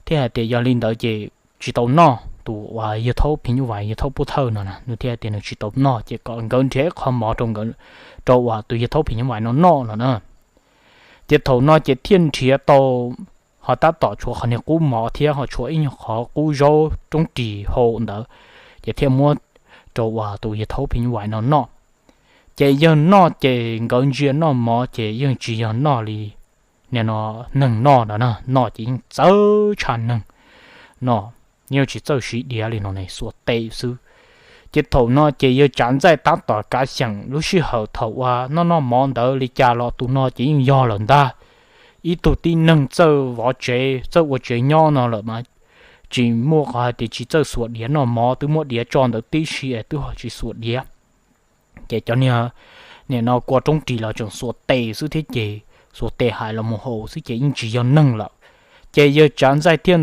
thiaj hais tias, Yog li ntawd ces tsis tau noj. Tus uas yawg Thaub phim nyuj vais, yawg Thaub Pub Thawj no na, nws thiaj tias nws tsis tau noj ces kom nkawd nrhiav ib qho mov rau nkawd, rau uas tus yawg Thaub phim nyuj vais no noj no na. Ces thaum no ces thiaj nrhiav tau, ho tab tom tshuav qhov niag qub mov thiab ho tshuav ib nyuag qhov qub zaub roob ris hau ntawd, ces thiaj muab rau uas tus yawg Thaub phim nyuj vais no noj. Ces yawg noj ces nkawd ntsia noj mov ces yeej tsis yog noj li nim no neeg noj no na, noj ces yeej txawv tshaj neeg noj. yeej tsis txawj siv diav li no ne, xuas tes xwb. Ces thaum no ces yawg Tsav Ntxaij tab tom kav xyeem lub sij hawm thaum uas noj noj mov ntawd li cas los tus no ces yeej yog lawm ntag. Ib tug tib neeg txawj vov tsev txawj ua tsev nyob no lawm mas tsis muaj qhov hais tias tsis txawj xuas diav noj mov, twb muab diav tso ntawd tib si es twb ho tsis xuas diav. Ces cov niag nim no kua roob ris los tseem xuas tes xwb thiab ces, xuas tes hais los mus haus xwb ces yeej tsis yog neeg lawm. Ces yawg Tsav Ntxaij thiaj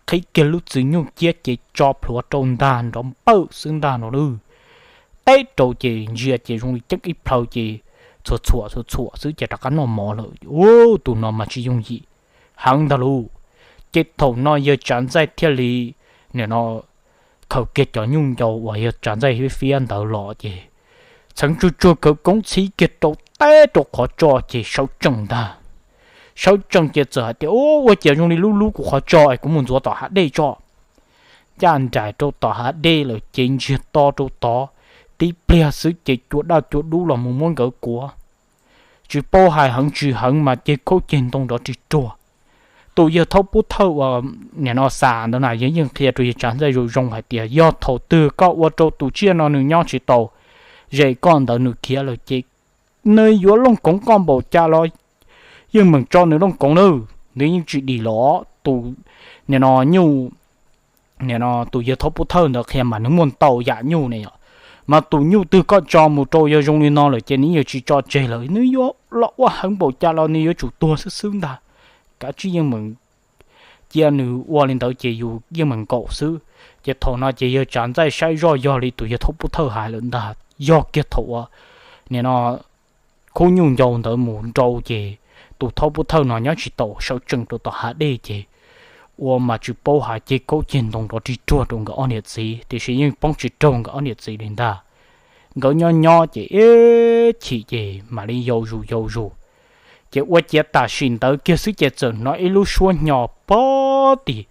qhib kiag lub txwg nyuj ciab ces tso plhuav rau ntag nrov npawj xwb ntag no lawm. Teb rau ces ntsia ces zoo li ceeb ib plhaw ces txhuam txhuam txhuam txhuam xwb ces rov qab noj mov lawm. Ub, tus no mas tsis yooj yim heev ntag lauj. Ces thaum no yawg Tsav Ntxaij thiaj li nim no khaws kiag cov nyuj ncau uas yawg Tsav Ntxaij fiab ntawd los ces txheev tsuag tsuag khawv koob txhib kiag rau teb rau qhov tso ces sawv tsees ntag. Sawv tsees ces txawm hais tias, Ua cas zoo li lub lub kuv qhov tso es kuv mus ntxuav tom hav dej tso. Ncaj nraim rau tom hav dej lawm ces ntsiag to rau tod, tib pliag xwb ces cua daj cua dub los mus muab nkawd kuav. Tsis paub hais heev tsis heev mas ceg khaub ceg ntoo nrov rig ruag. Tus yawg thaub pub thawj uas nim no xa ntawd na yog yeej qhia rau yawg Tsav Ntxaij zoo zoo hais tias, Yog thaum twg koj ua rau tus tsiaj no nws nyob tsis tau ze koj ntawd nws khiav lawm ces nws yuav looj koov koj npaum cas los yeej meem tso nws looj koov nawb, nws yeej tsis dim los. Tus nim no nyuj nim no tus yawg thaub pub thawj ntawd qhia mas nws muaj ntau yam nyuj ne yom, mas tus nyuj twg koj tso mus rau yog zoo li no lawm ces nws yuav tsis tso tseg lawm, nws yuav los ua heev npaum cas los nws yuav tsum tuag xwb xwb ntag. Kav tsij yeej meem cia nws ua li ntawd ces yus yeej meem nkaum xwb. Ces thaum no ces yawg Tsav Ntxaij saib zoj yog li tus yawg thaub pub thawj hais lawm ntag, yog kiag thaum uas nim no khub nyuj ncau ntawd mus nrau ces tus thaub pub thawj no nyob tsis tau sawv tsees rau tom hav dej ces ua mas tsis paub hais ceg khaub ceg ntoo nrov rig ruag rau nkawd ob niam txiv tiam sis yeej poob tsis raug nkawd ob niam txiv li ntag. Nkawd nyob nyob ces ib chim ces mam li yau zus yau zus. Ces ua ciav tam sim ntawd kiag xwb ces txawm hnov ib lub suab hnyo pob tim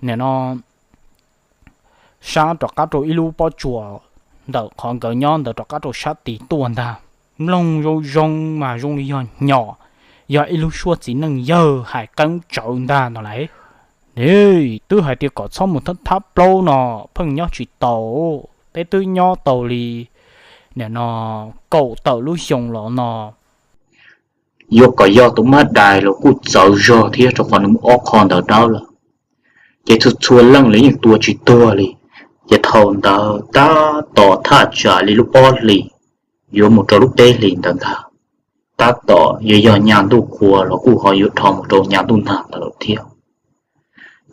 nim no sab rov qab rau ib lub pob tsuas ntawm qhov nkawd nyob ntawd rov qab rau sab tid tuaj ntag. Mloog zoo zoo mas zoo li yog hnyo, yog ib lub suab txiv neej yawg hais qeeb tsawv ntag no lauj. Twb hais tias kom txhob mus thab plaub no, pheej nyob tsis tau, peb twb nyob tau li nim no kaum tawm lub xyoo los no. Yuav kom yog tus mab dais los kuj txawv zog thiab rau qhov nws muaj ob qho ntawd dawb lawm. Ces txhua txhua leej los yeej tua tsis tuag li. Ces thaum ntawd tab tom thaj tsam li lub ob hlis yuav mus rau lub peb hlis ntawd ntag. Tab tom yuav yog nyas ntuj qhua los kuj ho yuav dhau mus rau nyas ntuj nag ntawd lawm thiab.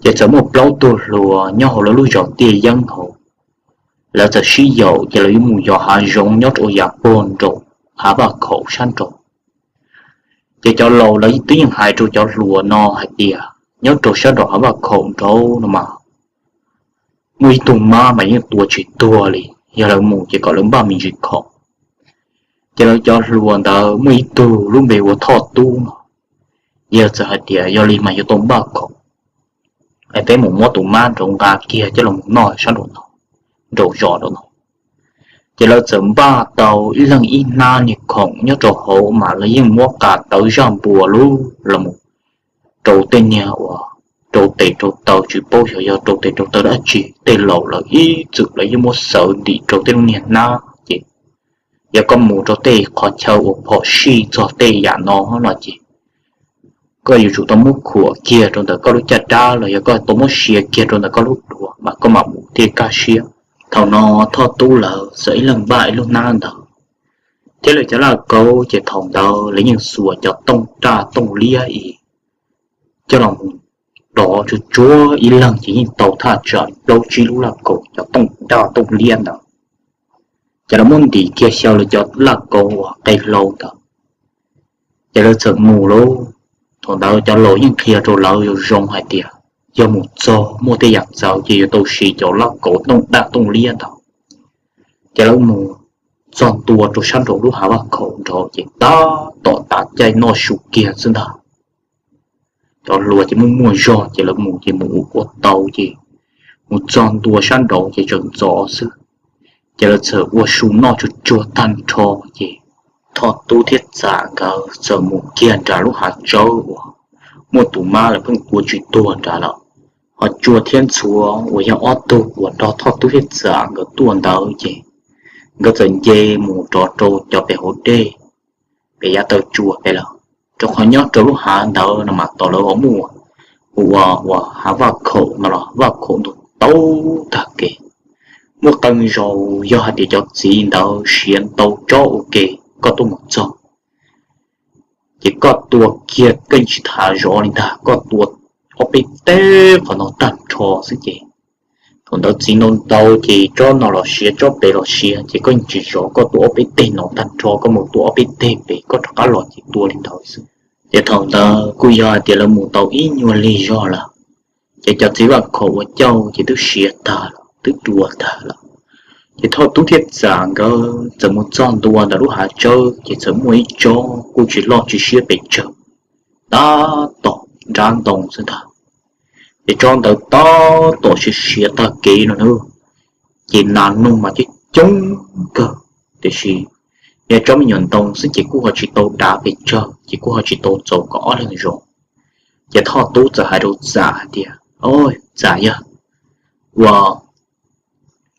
Ces txawm muaj plaub tug hluas nyob hauv lawv lub zos Tiaj Yeeb hauv, lawv txawm sib yaum ces lawv yuav mus yos hav zoov nyob rau yav puag nraum hav vaj khaum sab nraud. Ces cov laus lawv twb yeej hais rau cov hluas no hais tias nyob rau sab nraum hav vaj khaum nraud no mas muaj ib tug mab mas yeej tua tsis tuag li, yog lawv mus ces kom lawv npaj me ntsis khoom. Ces lawv cov hluas ntawd muaj ib tug lub npe hu ua Thoj Tub no, yawg txawm hais tias yog li mas yuav tau npaj khoom, es peb mus muab tus mab nraud nqa kiag coj los noj sab nraum no, nraum zos nraum no. Ces lawv txawm npaj tau ib leeg ib hnab niag khoom nyob rau hauv mas lawv yeej muab qa tawv zaj npua lub los mus rau tej niag uas rau tes rau taw, tsis paub xyov yog rau tes rau taw dab tsi, tej laus lawv ib txwm lawv yeej muab xawv ntim rau tej lub niag hnab ces yog koj mus rau tej qhov chaw uas phom sij txog tej yam no no ces koj yuav tsum tau muab khuam kiag rau ntawm koj lub caj dab los yog koj tau muab sia kiag rau ntawm koj lub duav mas koj mam mus thiaj kaj siab. Thaum no Thoj Tub lawv txawm ib leeg npaj ib lub hnab ntawd, thiab lawv cov laj kaub ces thaum ntawd lawv yeej xuas cov tooj raj tooj liab ib coj los mus dov tsuag tsuag ib leeg ces yeej tau thaj tsam plaub tsib lub laj kaub cov tooj raj tooj liab ntawd. Ces lawv muab ntim kiag xyaw lawv cov laj kaub uas qe hlau ntawd, ces lawv txawm mus lauj. Thaum ntawd cov laus yeej qhia rau lawv zoo zoo hais tias yog mus txog muaj tej yam txawv ces yuav tau siv cov laj kaub tooj raj tooj liab ntawd. Ces lawv mus txog ntua rau sab nraum lub hav vaj khaum nraud ces tab tom tav caij noj su kiag xwb ntag. Cov hluas ces muaj muaj zog ces lawv mus ces mus ua tau ces mus txog ntua sab nraud ces tseem ntxov xwb, ces lawv txawm ua su noj tsuag tsuag tag nrho ces Thoj Tub thiab Txam nkawd txawm mus kiag nram lub hav tsawb uas muaj tus mab lawv pheej tua tsis tuag nrad lawm. Ho Tsua thiab Ntxhuav uas yog ob tug uas nrog Thoj Tub thiab Txam nkawd tuaj ntawd ces nkawd txawm nce mus rov rau cov pem hauv dej, pem yav taw tsua pem lawm, rau qhov nyob rau lub hav ntawd no mas tom lawv ho muaj ua ua hav Vaj Khaum no los Vaj Khaum ntug tau tag kev. Muaj qee zaus yog hais tias cov txiv ntawd siav ntau tsob ua ke, koj tuaj mus txog ces koj tua kiag, koj yeej tsis tham zov li ntag, koj tua ob peb teg qhov no tag nrho xwb ces thaum ntawd txiv ntau ntau ces tsob no los siav tsob pem los siav ces koj yeej tsis zov, koj tua ob peb teg no tag nrho, koj mus tua ob peb teg pem koj rov qab los ces tua li ntawd xwb. Ces thaum ntawd kuj yog hais tias lawv mus tau ib nyuag lig zog lawm, ces cov txiv Vaj Khaum ua cauj ces twb siav tag lawm, twb dua tag lawm. Ces Thoj Tub thiab Txam nkawd txawm mus txog ntua ntawm lub hav tsawb ces txawm muaj ib tsob kuj tsis loj tsis siab pes tsawg, tab tom nrab ntoo xwb ntag. Ces tsob ntawd tab tom siav siav tag kev no na, ces nas noog mas coob coob kawg, tiam sis yog tsob me nyuam ntoo xwb ces kuj ho tsis tau dav pes tsawg, ces kuj ho tsis tau txaus kom ob leeg zov. Ces Thoj Tub txawm hais rau Txam hais tias, Txam yog, ua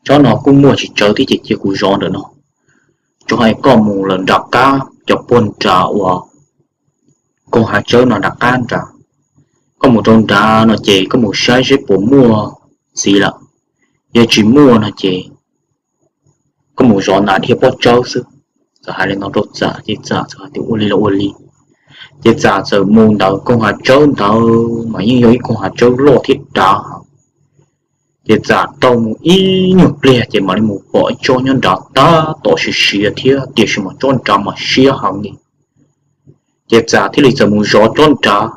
tsob no kuj muaj tsis tsawg thiab ces cia kuv zov ntawm no, tsuas hais koj mus lawm nram qab cov puag nram uas koog hav tsawb no nram qab nrad, koj mus rau nrad no ces koj mus saib seb puas muaj txiv lawm, yog tsis muaj no ces koj mus zov nas dhia pob tsawb xwb. Txawm hais li no rau Txam ces Txam txawm hais tias ua li los ua li. Ces Txam txawm mus ntawm koog hav tsawb ntawd mas yeej yog ib koog hav tsawb loj thiab dav heev. Ces Txam taug mus ib nyuag pliag ces mam li mus pom ib tsob nyob nrad tab tom siav siav thiab tiam sis mas tsob nrad mas siab heev li. Ces Txam thiaj li txawm mus zov tsob nrad.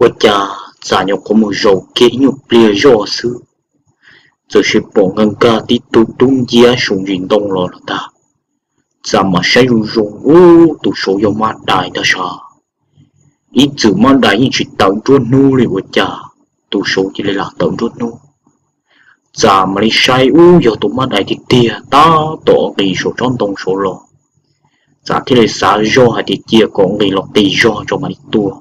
Ua cas Txam nyuam qhuav mus zaum kiag ib nyuag pliag zoj xwb, txawm sis pom nkag nkag tib tug dub nciab saum ntsis ntoo los los ntag. Txam mam saib zoo zoo, ub, tus saud yog mab dais ntag sav. Ib txwm mab dais yeej tsis tawm nruab hnub li, ua cas tus saud cia li lam tawm nruab hnub. Txam mam li saib, ub, yog tus mab dais tiag tiag tab tom nqis saum tsob ntoo saud los. Txam thiaj li xav zoj hais tias cia kom nqis los qis zog tso mam li tua.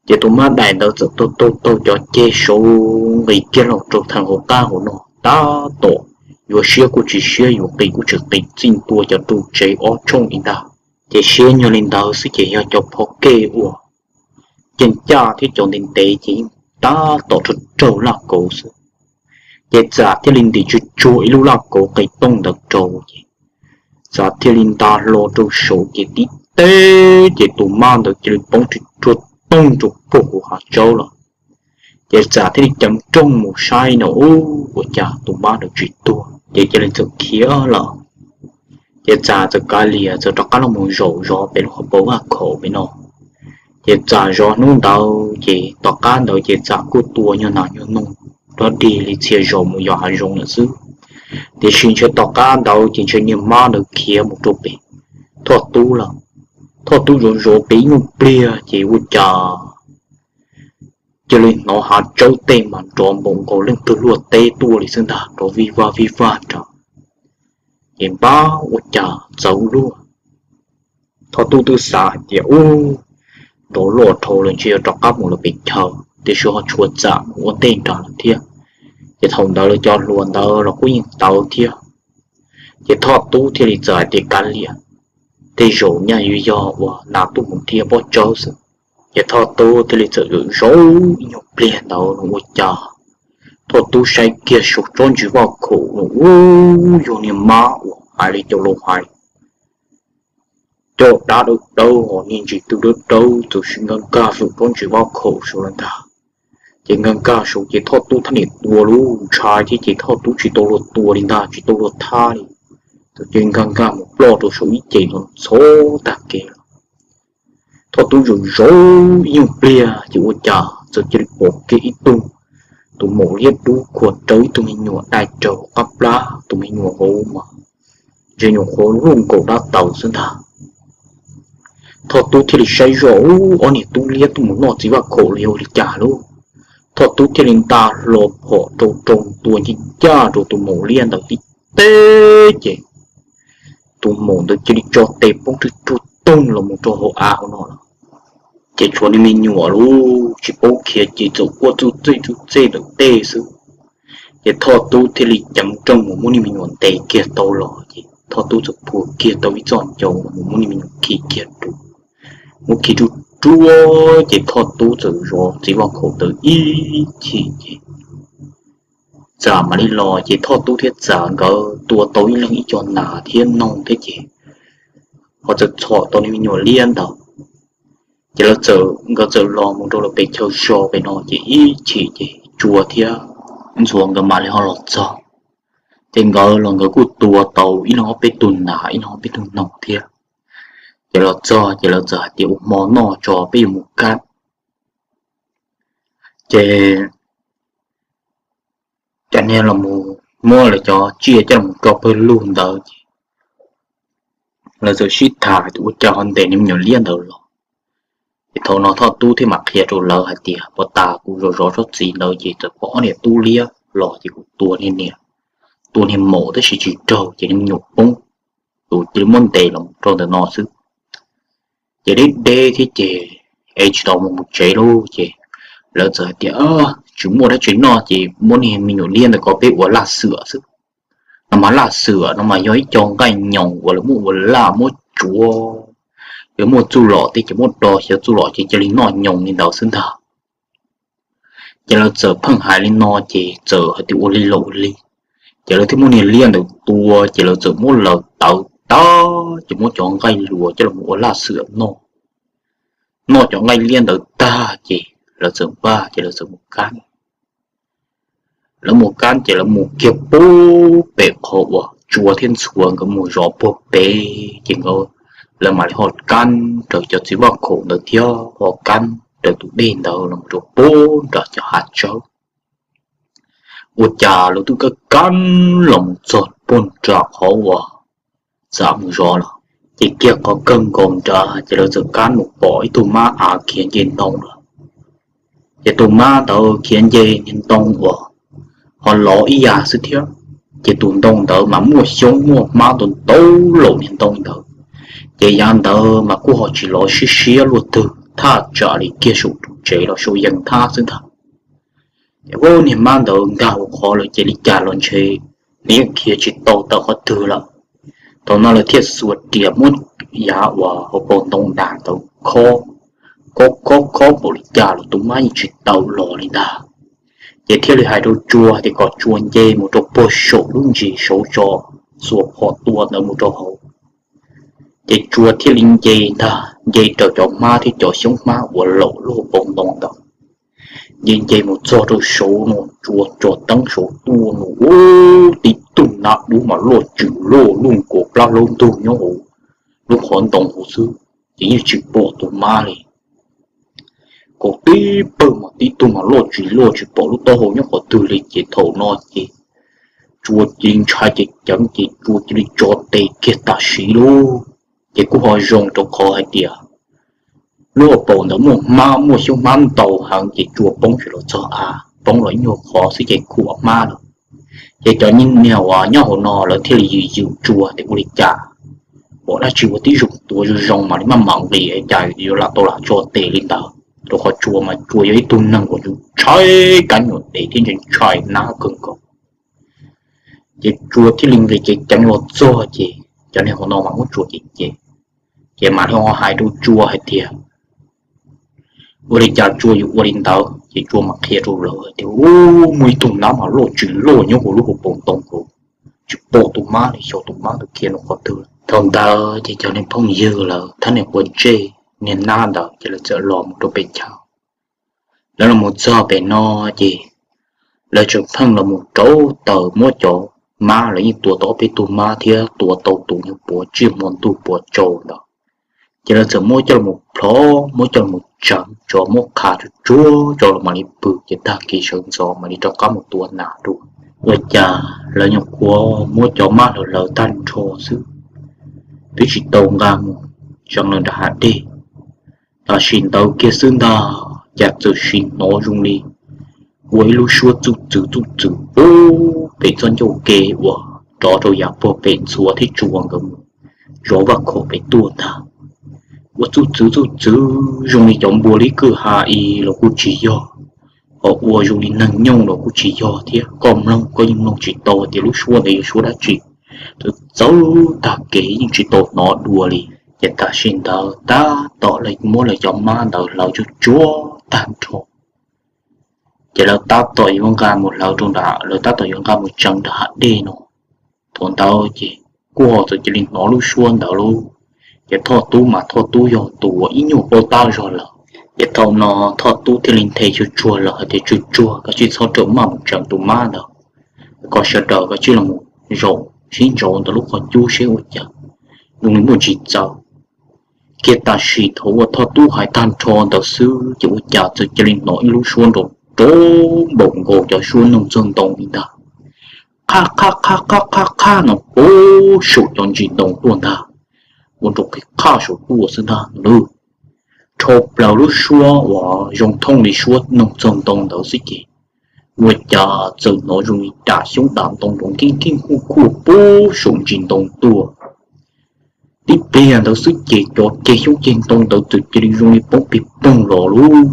Ces tus mab dais ntawd txawm taug taug taug cov ceg saud nqis kiag los rau theem hauv qab hauv no tab tom yuav siab kuj tsis siab yuav qis kuj tsis qis, txij ntua cov ru tsev ob tshooj li ntag. Ces siab nyuag li ntawd xwb ces yog cov phov kej uas ceej caj thiab cov ntev ntev ces yeej tab tom raug raug laj kauv xwb. Ces Txam thiaj li ntim tsuag tsuag ib lub laj kauv qis tooj ntawd rau ces Txam thiaj li nta hlo rau saud ces tib teb ces tus mab ntawd cia li poob rau tooj rau puag hauv hav tsawb lawm. Ces Txam thiaj li ceev nrooj mus saib no, ub, ua cas tus mab ntawd tsis tuag ces cia li txawm khiav lawm. Ces Txam txawm kav liam txawm rov qab los mus zaum zov pem lub hauv paus Vaj Khaum pem no. Ces Txam zov hnub ntawd ces tom qab ntawd ces Txam kuj tua nyuag nas nyuag noog rov dig li txhia zaus mus yos hav zoov lawm xwb. Tiam sis ntshe tom qab ntawd ces ntshe niag mab ntawd khiav mus rau pem Thoj Tub lawm. Thoj Tub zov zov pem ib nyuag pliag ces ua cas cia li hnov hav tsawb tej mas nrov npaum nkaus leej twg luaj teb tuaj li xwb ntag, nrov vij vaj vij vaj nrad. Ces npab ua cas txawv ua luaj. Thoj Tub twb xav hais tias ub, nrov loj dhau lawm ntshe yuav rov qab mus lawm pem chaw, tiam sis ho tshuav Txam mus ua ntej nrad lawm thiab. Ces thaum ntawd lawv cov hluas ntawd los kuj yeej tawv thiab. Ces Thoj Tub thiaj li txawm hais tias kav liam, tej zaum nyaj yuav yog uas nas tuaj mus dhia pob tsawb xwb. Ces Thoj Tub thiaj li txawm zov ib nyuag pliag ntawd no ua cas Thoj Tub saib kiag saum tsob ntsis Vaj Khaum no ub, yog niag mab uas hais li cov laus hais, caj dab dawb dawb os, niag ntsis twb dawb dawb txawm sis nkag nkag saum tsob ntsis Vaj Khaum saud lawm ntag. Ces nkag nkag saud ces Thoj Tub thiaj li tua lub ntshai thiab ces Thoj Tub tsis tau luag tua li ntag, tsis tau luag thab li. Txawm cia li nkag nkag mus ploj rau saum ib ce los ntxhov tag kev lawm. Thoj Tub zov zov ib nyuag pliag ces ua cas txawm cia li pom kiag ib tug tus maum liab dub khuam rawv ib tug me nyuam dai raug qab plab, tus me nyuam hauv mas ntshe nyuam qhuav luj nkaus dab taus xwb ntag. Thoj Tub thiaj li saib zoj, ub, ob niag tub liab tuaj mus noj txiv Vaj Khaum los yog ua li cas lauj. Thoj Tub thiaj li nta hlo phom rau rau tua ncaj ncaj rau tus maum liab ntawd tib teb ces tus maum ntawd cia li tso tes poob rwg rug toog los mus rau hauv av hauv no lawm. Ces tshuav niag me nyuam lub tsis paub khiav ces txawm quaj txuj txej txuj txej ntawm tej xwb. Ces Thoj Tub thiaj li ceev nrooj mus muab niag me nyuam ntes kiag tau los ces Thoj Tub txawm phua kiag tau ib txoj ncauj mus muab niag me nyuam khi kiag rau, muab khi ruaj ruaj ces Thoj Tub txawm zov txiv vaj khaum ntawd ib chim ces Txam mam li los ces Thoj Tub thiab Txam nkawd tua tau ib leeg ib co nas thiab noog thiab ces ho txawm txhom tau niag me nyuam liab ntawd. Ces lawv txawm, nkawd txawm los mus rau lawv pem chaw zos pem no ces ib chim ces Tsua thiab Ntxhuav nkawd mam li ho los txog. Ces nkawd los nkawd kuj tua tau ib leeg ob peb tug nas ib leeg ob peb tug noog thiab. Ces los txog ces lawv txawm hais tias ua hmo noj tso peb yuav mus kab. Ces cov niag los mus muab lawv cov tsiaj coj los rau pawg lug ntawd ces lawv txawm sib tham tias ua cas ho ntes niag me nyuam liab ntawd los. Ces thaum no Thoj Tub thiaj mam qhia rau lawv hais tias puag ta kuv zov zov tsob txiv ntawd ces txawm pom ob niag tub liab los ces kuv tua niag niam, tua niag maum tab sis tsis raug ces niag me nyuam poob, kuv cia li muab ntes los rau ntawm no xwb. Ces deb deb thiab ces es tsis tau mus mus tsev lauj ces lawv txawm hais tias tsis muaj dab tsi noj ces muab niag me nyuam liab ntawd kom peb ua laj xwm xwb. No mas laj xwm no mas yog ib co nqaij nyoos uas lawv muab ua laj muab tsuav, yog muaj txuj lom tej ces muab do xyov txuj lom ces cia li noj nyoos li ntawd xwb ntag. Ces lawv txawm pheej hais li no ces txawm hais tias ua li los ua li. Ces lawv thiaj muab niag liab ntawd tua ces lawv txawm muab lawv tawv tag ces muab cov nqaij luas coj los ua laj xwm noj. Noj cov nqaij liab ntawd tag ces lawv txawm npaj ces lawv txawm mus kab. Lawv mus kab ces lawv mus kiag pub pem qhov uas Tsua thiab Ntxhuav nkawd mus zov puag pem ces nkawd, lawv mam li ho kab raws cov txiv vaj khaum ntawd thiab ho kab raws tus dej ntawd los rau pub nram cov hav tsawb. Ua cas lawv twb kab kab los mus txog puag nram qhov uas Txam mus zov los, ces kiag qhov kawg nkaus nrad ces lawv txawm kab mus pom ib tug mab av khiav nce ntoo lawm. Ces tus mab ntawd khiav nce niag ntoo uas ho lov ib yam xwb thiab. Ces tus ntoo ntawd mas muaj xyoob muaj hmab ntau ntau laum niag ntoo ntawd. Ces yav ntawd mas kuj ho tsis lov siab siab luaj twg thaj tsam li kiag saum tus tsev los saum yees thab xwb ntag. Ces ua niag mab ntawd nkag hauv qhov lawm ces li cas los ntshe nws yeej khiav tsis tau tawm qhov twg lawm. Thaum no lawv thiaj xuas riam muab yav uas hauv paus ntoo das ntawd khob, khob khob khob npaum li cas los tus mab yeej tsis tawm los li ntag. Ces thiaj li hais rau Tsua tias kom Tsua nce mus rau puag saum lub ntsis saud tso, xuas phom tua ntawd mus rau hauv. Ces Tsua thiaj li nce ntag, nce raws cov hmab thiab cov xyoob hmab uas laum lub hauv paus ntoo ntawd. Nce nce mus txog rau saud no Tsua tso teeb saud tuaj no, tib tug nab dub mas loj tshaj luaj, luaj nkaus plab hlaub ntug nyob hauv lub qhov ntoo hauv xwb, ces yeej tsis pom tus mab li. Kaum tib pawg mas tib tug mas loj tsis loj tsis pom lub taub hau nyob qhov twg li ces thaum no ces Tsua cia li ntshai ceev ceev ces Tsua cia li tso tes kiag tam sim lauj. Ces kuj ho zoo rau qhov hais tias lub hauv paus ntawd muaj hmab muaj xyoob hmab ntau heev ces Tsua poob tsis los txog av, poob los ib nyuag qhov xwb ces khuam hmab lawm. Ces cov niag uas nyob hauv no lawv thiaj li yws yws Tsua tias ua li cas, pom dab tsi ua tib zoo tuav zoo zoo mam li maj mam nqis es cas yuav lam tau lam tso tes li ntawd, rau qhov Tsua mas Tsua yog ib tug neeg uas ntshai kab nyuam dev thiab ntshai ntshai nab kawg nkaus. Ces Tsua thiaj li nqis ceev ceev los txog ces cov niag hauv no mas muab Tsua cem cem, ces mam li ho hais rau Tsua hais tias ua li cas Tsua yuav ua li ntawd. Ces Tsua mam qhia rau lawv hais tias, u, muaj ib tug nab mas loj tsis loj nyob hauv lub hauv paus ntoo hauv, tsis pom tus mab li, xyov tus mab ntawd khiav mus qhov twg. Thaum ntawd ces cov niag phooj ywg lawv thiab niag quav ntsej niag nab ntawd ces lawv txawm los mus rau pem chaw. Lawv los mus txog pem no ces lawv tseem pheej los mus rauv taws muab cov mab, lawv yeej tua tau ob peb tug mab thiab tua tau tus nyuag puav tsiaj hmo ntuj puav tsaus ntawd. Ces lawv txawm muab coj los plhov, muab coj los tseev tso, muab qha tsuag tsuag tso los mam li pw, ces tag kis sawv ntxov mam li rov qab mus tua nas dua. Ua cas lawv nyuam qhuav muab cov mab hlawv hlawv tag nrho xwb, twb tsis tau nqa mus tseev lawm nram hav dej. Tam sim ntawd kiag xwb ntag, cas txawm sim hnov zoo li ua ib lub suab txuj txwv txuj txwv pub pem txoj ncauj ke uas rov rau yav puag pem Ntxhuav thiab Tsua nkawd mus zov vaj khaum pem tuaj ntag. ua txuj txwv txuj txwv zoo li cov npua li kwj ha ib los kuj tsis yog, ho ua zoo li neeg nyooj los kuj tsis yog thiab. Koj mloog koj yeej mloog tsis tau tias lub suab ntawd yog suab dab tsi. Txawv txawv tag kev yeej tsis tau hnov dua li. Ces tam sim ntawd tab tom lawv muab lawv cov mab ntawd hlawv tsuag tsuag tag nrho. Ces lawv tab tom yuav nqa mus hlawv rau nram, lawv tab tom yuav nqa mus tseev nram hav dej no. Thaum ntawd ces kuj ho txawm cia li hnov lub suab ntawd lauj. Ces Thoj Tub mas Thoj Tub yog tus uas ib nyuag paub tab zog lawm. Ces thaum no Thoj Tub thiaj li nthe tsuag tsuag lawm hais tias, Tsuag tsuag, koj tsij txhob rawm maj mus tseev tus mab ntawd, koj sawv daws koj tsij los zaum sib ntsauv ntawm lub qhov cub seb ua cas, zoo li muaj tsis txawv. Kiag tam sim thaum uas Thoj Tub hais tag nrho ntawd xwb ces ua cas txawm cia li hnov ib lub suab nrov rov npaum nkaus cov suab noog txog ntoo li ntag. Qhaj qhaj qhaj qhaj qhaj qhaj no puag saum cov ntsis ntoo tuaj ntag, ua nrov qhib qhaj saum tuaj xwb ntag no. Rho plaws lub suab uas zoo thooj li suab noog txog ntoo ntawd xwb ces ua cas txawm hnov zoo li dam xyoob dam ntoo nrov nkeej nkeej huj kuaj puag saum ntsis ntoo tuaj. Tib pliag ntawd xwb ces cov ceg xyoob ceg ntoo ntawd txawm cia li zoo li poob pig poog los lauj.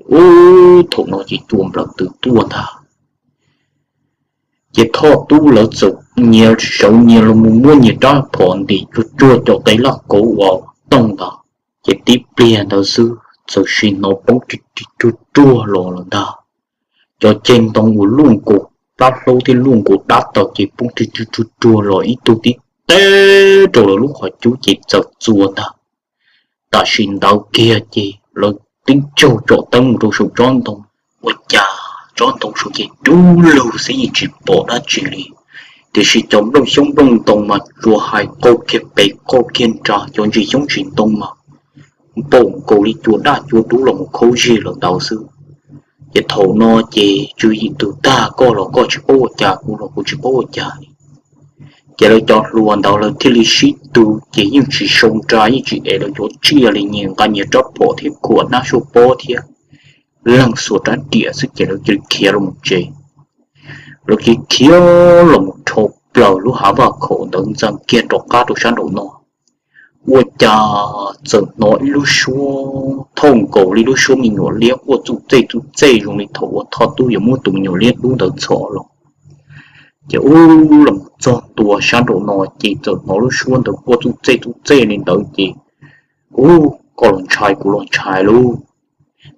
Ub, thaum no ces cua nplawm twb tuaj ntag. Ces Thoj Tub lawv txawm nyias sawv nyias los mus muab nyias rab phom ntim tsuag tsuag cov qe laj kauv uas tooj ntawd. Ces tib pliag ntawd xwb txawm sim hnov poob rig rig ruag ruag los lawm ntag. Cov ceg ntoo uas luaj nkaus plab hlaub thiab luaj nkaus dab taws ces poob rig rig ruag ruag los ib tug tib teb rau lawv lub qhov cub ces txawm txua ntag. Tam sim ntawd kiag ces lawv tib tsaug tsom teeb mus rau saum tsob ntoo, ua cas tsob ntoo saum ces dub lug xwb yeej tsis pom dab tsi li. Tiam sis cov nplooj xyoob nplooj ntoo mas tsuas hais qauj kiag pem qauj kiag nrad, cov ntsis xyoob ntsis ntoo mas npaum nkaus li cua daj cua dub los mus khaub zig lawm ntawd xwb. Ces thaum no ces tswv yim tus tag, koj los koj tsis paub ua cas, kuv los kuv tsis paub ua cas li. Ces lawv cov hluas ntawd lawv thiaj li sib tw, ces yeej tsis sau nra yeej tsis ev lawv cov tsiaj li, nyias nqa nyias rab phom thiab khuam hnab suab pob thiab leeg xuas rab riam xwb ces lawv cia li khiav los tsev. Lawv cia li khiav los mus rho plaws lub hav vaj khaum ntawd ntxeev kiag rov qab rau sab nraum no, ua cas txawm hnov ib lub suab thooj nkaus li lub suab me nyuam liab quaj txuj txej txuj txej zoo li thaum uas Thoj Tub yuav muab tus me nyuam liab dub ntawd txhom los. Ces ub, los mus txog ntua sab nraum no ces txawm hnov lub suab ntawd quaj txuj txej txuj txej li ntawd ces ub, koj los ntshai kuv los ntshai lauj.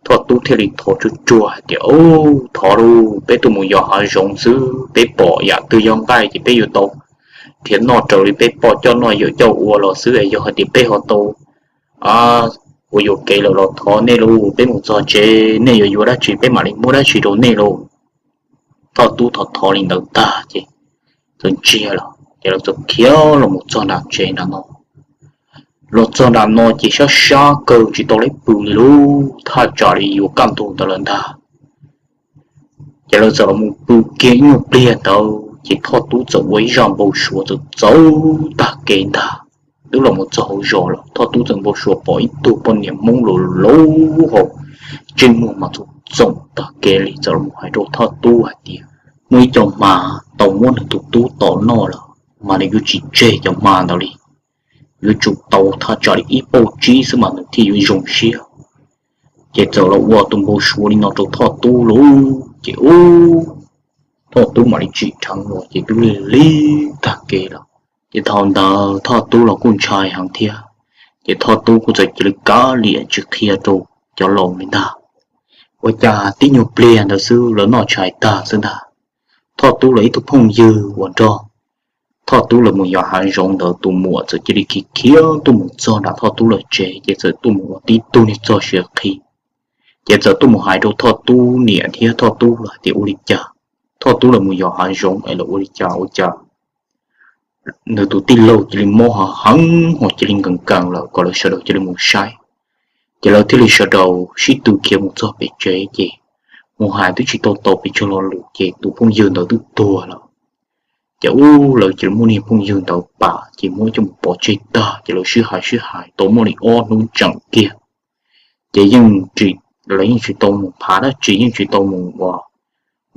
Thoj Tub thiaj li thov tsuag tsuag hais tias, Ub, thov lauj, peb tuaj mus yos hav zoov xwb, peb pom yam twg yog nqaij ces peb yuav tau nrhiav noj raws li peb poj coj noj yawm coj ua los xwb es yog hais tias peb ho tau ua yuam kev lawm los thov nej lauj, peb mus txog tsev nej yuav yuav dab tsi peb mam li muab dab tsi rau nej lauj. Thoj Tub thov thov li ntawd tag ces txawm ntsiag lawm ces lawv txawm khiav los mus txog nram tsev nram no. Los txog nram no ces sab sab kawg tsis tau leb pw li lauj, thaj tsam li yuav kaj ntug ntawd lawm ntag. Ces lawv txawm los mus pw kiag ib nyuag pliag ntawd ces Thoj Tub txawm ua ib zaj npau suav txawm txawv tag kev ntag. Twb los mus txog hauv zos los Thoj Tub txawm npau suav pom ib tug poj niam Hmoob laus laus hos, ntsej muag mas txoom txoom tag kev li, txawm los mus hais rau Thoj Tub hais tias muaj ib co hma tau muab nws tus tub tom noj lawm, mas nws yuav tsis tseg cov hma ntawd li, yuav tsum tau thaj tsam li ib pauj tsib xwb mas nws thiaj yuav zoo siab. Ces txawm los ua tus npau suav li no rau Thoj Tub lauj, ces ub, Thoj Tub mam li tsim dheev los ces twb lig lig tag kev lawm. Ces thaum ntawd Thoj Tub los kuj ntshai heev thiab, ces Thoj Tub kuj txawm cia li kav liam tsis qhia rau cov laus li ntag. Ua cas tib nyuag pliag ntawd xwb lawv noj tshais tag xwb ntag, Thoj Tub lawv ib tug phooj ywg uas nrog Thoj Tub lawv mus yos hav zoov ntawd tus muam txawm cia li khiav khiav tuaj mus txog nram Thoj Tub lawv tsev ces txawm tuaj mus ua tib tug niag txog siav qhi. Ces txawm tuaj mus hais rau Thoj Tub niam thiab Thoj Tub lawv hais tias ua li cas Thoj Tub lawv mus yos hav zoov es lawv ua li cas ua cas nws tus tij laug cia li mob heev heev ho cia li nkees nkees lawm, kom lawv sawv daws cia li mus saib. Ces lawv thiaj li sawv daws sib tw khiav mus txog pem tsev ces mus hais twb tsis tau tau pes tsawg lo lus ces tus phooj ywg ntawd twb tuag lawm. Ces ub, lawv cia li muab niag phooj ywg ntawd pam ces muab coj mus pov tseg tag ces lawv sib hais sib hais tau muaj li ob hnub tseem kiag ces yeej, lawv yeej tsis tau mus phav dab tsi, yeej tsis tau mus ua,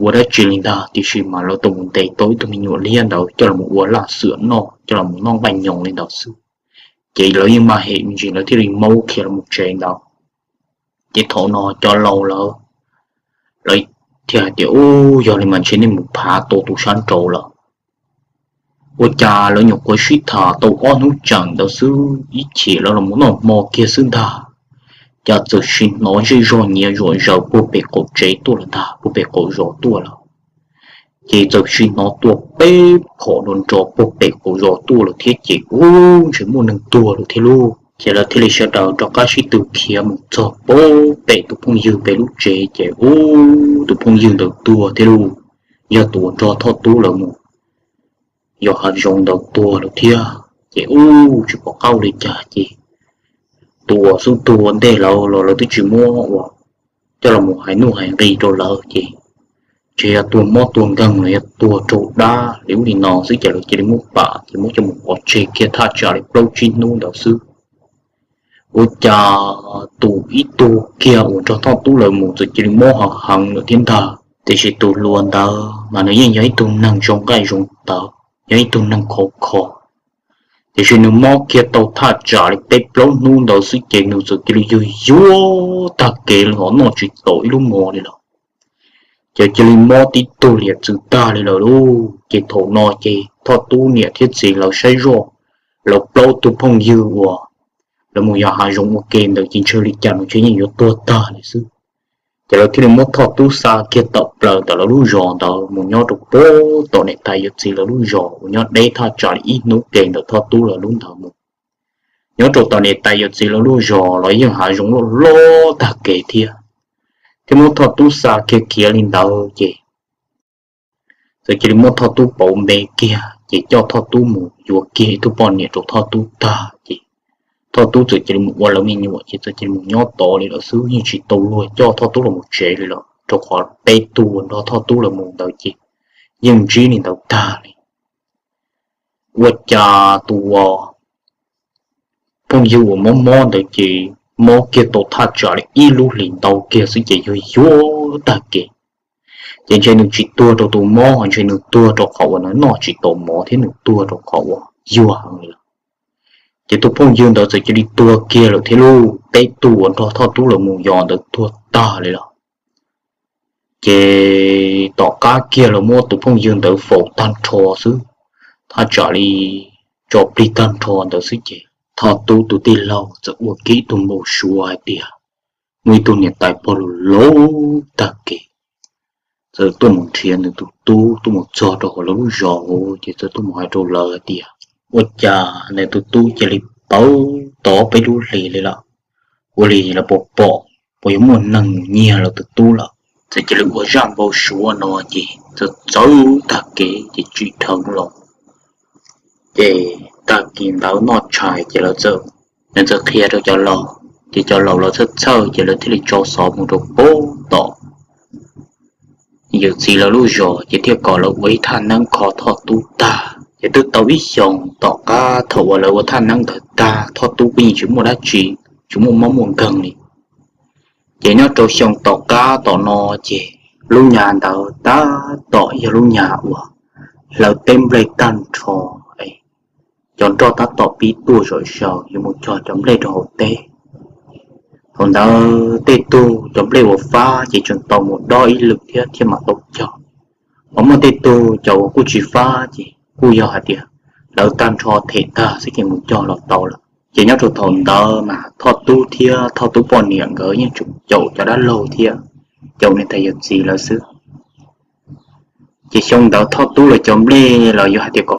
ua dab tsi li ntag, tiam sis mas lawv tau mus ntes tau ib tug me nyuam liab ntawd coj los ua laj xwm noj, coj los noj nqaij nyoos li ntawd xwb. Ces lawv yeej maj hem me ntsis lawv thiaj li maub khiav los mus tsev ntawd. Ces thaum no cov laus lawv, lawv thiaj hais tias, Ub, yog li mas ntshe nej mus phav tau tus sab nraud lawm. Ua cas lawv nyuam qhuav sib tham tau ob hnub tseem ntawd xwb ib chim lawv los mus noj hmo kiag xwb ntag, cas txawm sim hnov zej zog nyiav zuam zaws puag pem qaum tsev tuaj lawm ntag, puag pem qaum zos tuaj lawm. Ces txawm sim hnov tua peb phom nrov nrov puag pem qaum zos tuaj lawm thiab ces ub, ntshe muaj neeg tuag lawm thiab lauj. Ces lawv thiaj li sawv daws rov qab sib tw khiav mus txog puag pem tus phooj ywg pem lub tsev ces ub, tus phooj ywg ntawd tuag thiab lauj. Yog tus uas nrog Thoj Tub lawv mus yos hav zoov ntawd tuag lawm thiab ces ub, tsis pom qab ua li cas ces tus uas xub tuag ua ntej lawv los lawv twb tsis muab ua coj los mus hais nuj hais nqi rau lawv ces ntshe yog tuag mob tuag nkeeg los yog tuag raug dab li ub li no xwb ces lawv cia li muab pam ces muab coj mus pov tseg kiag thaj tsam li plaub tsib hnub ntawd xwb. Ua cas tus ib tug kiag uas nrog Thoj Tub lawv mus txawm cia li mob heev heev lawm thiab ntag. Tiam sis tus hluas ntawd mas nws yeej yog ib tug neeg zoo nqaij zoo tawv, yog ib tug neeg khov kho. Tiam sis nws mob kiag tau thaj tsam li peb plaub hnub ntawd xwb ces nws txawm cia li yuag yuag tag kev li hos noj tsis tau ib lub mov li lawm. Ces cia li mob tib tug liam txwv tag li lawm lauj. Ces thaum no ces Thoj Tub niam thiab txiv lawv saib zoj, lawv plaub tug phooj ywg uas lawv mus yos hav zoov ua ke ntawd ces ntshe li cas los ntshe yeej yuav tuag tag li xwb. Ces lawv thiaj li muab Thoj Tub xa kiag tawm plaws ntawm lawv lub zos ntawd mus nyob rau puag tom niam tais yawm txiv lawv lub zos uas nyob deb thaj tsam li ib hnub ke ntawm Thoj Tub lawv lub ntawd mus. Nyob rau tom niam tais yawm txiv lawv lub zos los yeej hav zoov loj loj tag kev thiab. Thiab muab Thoj Tub xa kiag khiav li ntawd ces txawm cia li muab Thoj Tub pauv npe kiag ces coj Thoj Tub mus yuav kiag ib tug poj niam rau Thoj Tub tag ces Thoj Tub txawm cia li mus ua lawv me nyuam ces txawm cia li mus nyob tod li lawm xwb, yeej tsis tau luag coj Thoj Tub los mus tsev li lawm rau qhov peb tug uas nrog Thoj Tub lawv mus ntawd ces yeej ntsib li ntawd tag li. Ua cas tus uas phooj ywg uas mob mob ntawd ces mob kiag tau thaj tsam li ib lub hlis ntau kiag xwb ces yuag yuag tag kev. Ces ntshe nws tsis tuag rau tus mob, ntshe nws tuag rau qhov uas nws noj tsis tau mov thiab nws tuag rau qhov uas yuag heev li lawm. Ces tus phooj ywg ntawd txawm cia li tuag kiag lawm thiab lauj, peb tug uas nrog Thoj Tub lawv mus yos ntawd tuag tag li lawm. Ces tom qab kiag lawv muab tus phooj ywg ntawd faus tag nrho xwb, thaj tsam li tso plig tag nrho ntawd xwb ces Thoj Tub tus tij laug txawm ua kiag ib tug npau suav hais tias muaj ib tug niam tais pog laus laus tag kev txawm tuaj mus nrhiav nws tus tub tuaj mus txog rau hauv lawv lub zos hauv ces txawm tuaj mus hais rau lawv hais tias ua cas nws tus tub cia li pauv tod peb lub hlis li lawm. Ua li lawv puas pom, puas yuav muaj neeg mus nyiag lawv tus tub lawm? Txawm cia li ua zaj npau suav no ces txawm txawv tag kev ces tsim dheev los. Ces tag kis ntawd noj tshais ces lawv txawm, nws txawm qhia rau cov laus, ces cov laus lawv txhawj txhawj ces lawv thiaj li tso xov mus rau puag tom yawm txiv lawv lub zos ces thiaj kom lawv ua ib thaj neeb kho Thoj Tub tag. Ces twb tau ib xyoos tom qab thaum uas lawv ua thaj neeb ntawd tag Thoj Tub kuj yeej tsis muaj dab tsi, tsis muaj mob muaj nkeeg li. Ces nyob rau xyoo tom qab tom no ces lub nyab ntawd tab tom yog lub nyab uas hlawv teb nplej tag nrho, cov nroj tab tom pib tuaj zom zaws yuav mus cog cov nplej rau hauv teb. Thaum ntawd tej tug cov nplej uas fab ces tseem tau mus dob ib lwm thiab thiaj mam tau cog. Ho muaj tej tug cov uas kuj tsis fab ces kuj yog hais tias hlawv tag nrho them tag xwb ces mus cog los tau lawm. Ces nyob rau thaum ntawd mas Thoj Tub thiab Thoj Tub poj niam nkawd yeej tseem caum cov dab laug thiab caum niam tais yawm txiv lawv xwb. Ces xyoo ntawd Thoj Tub lawv cov nplej los yuav hais tias kom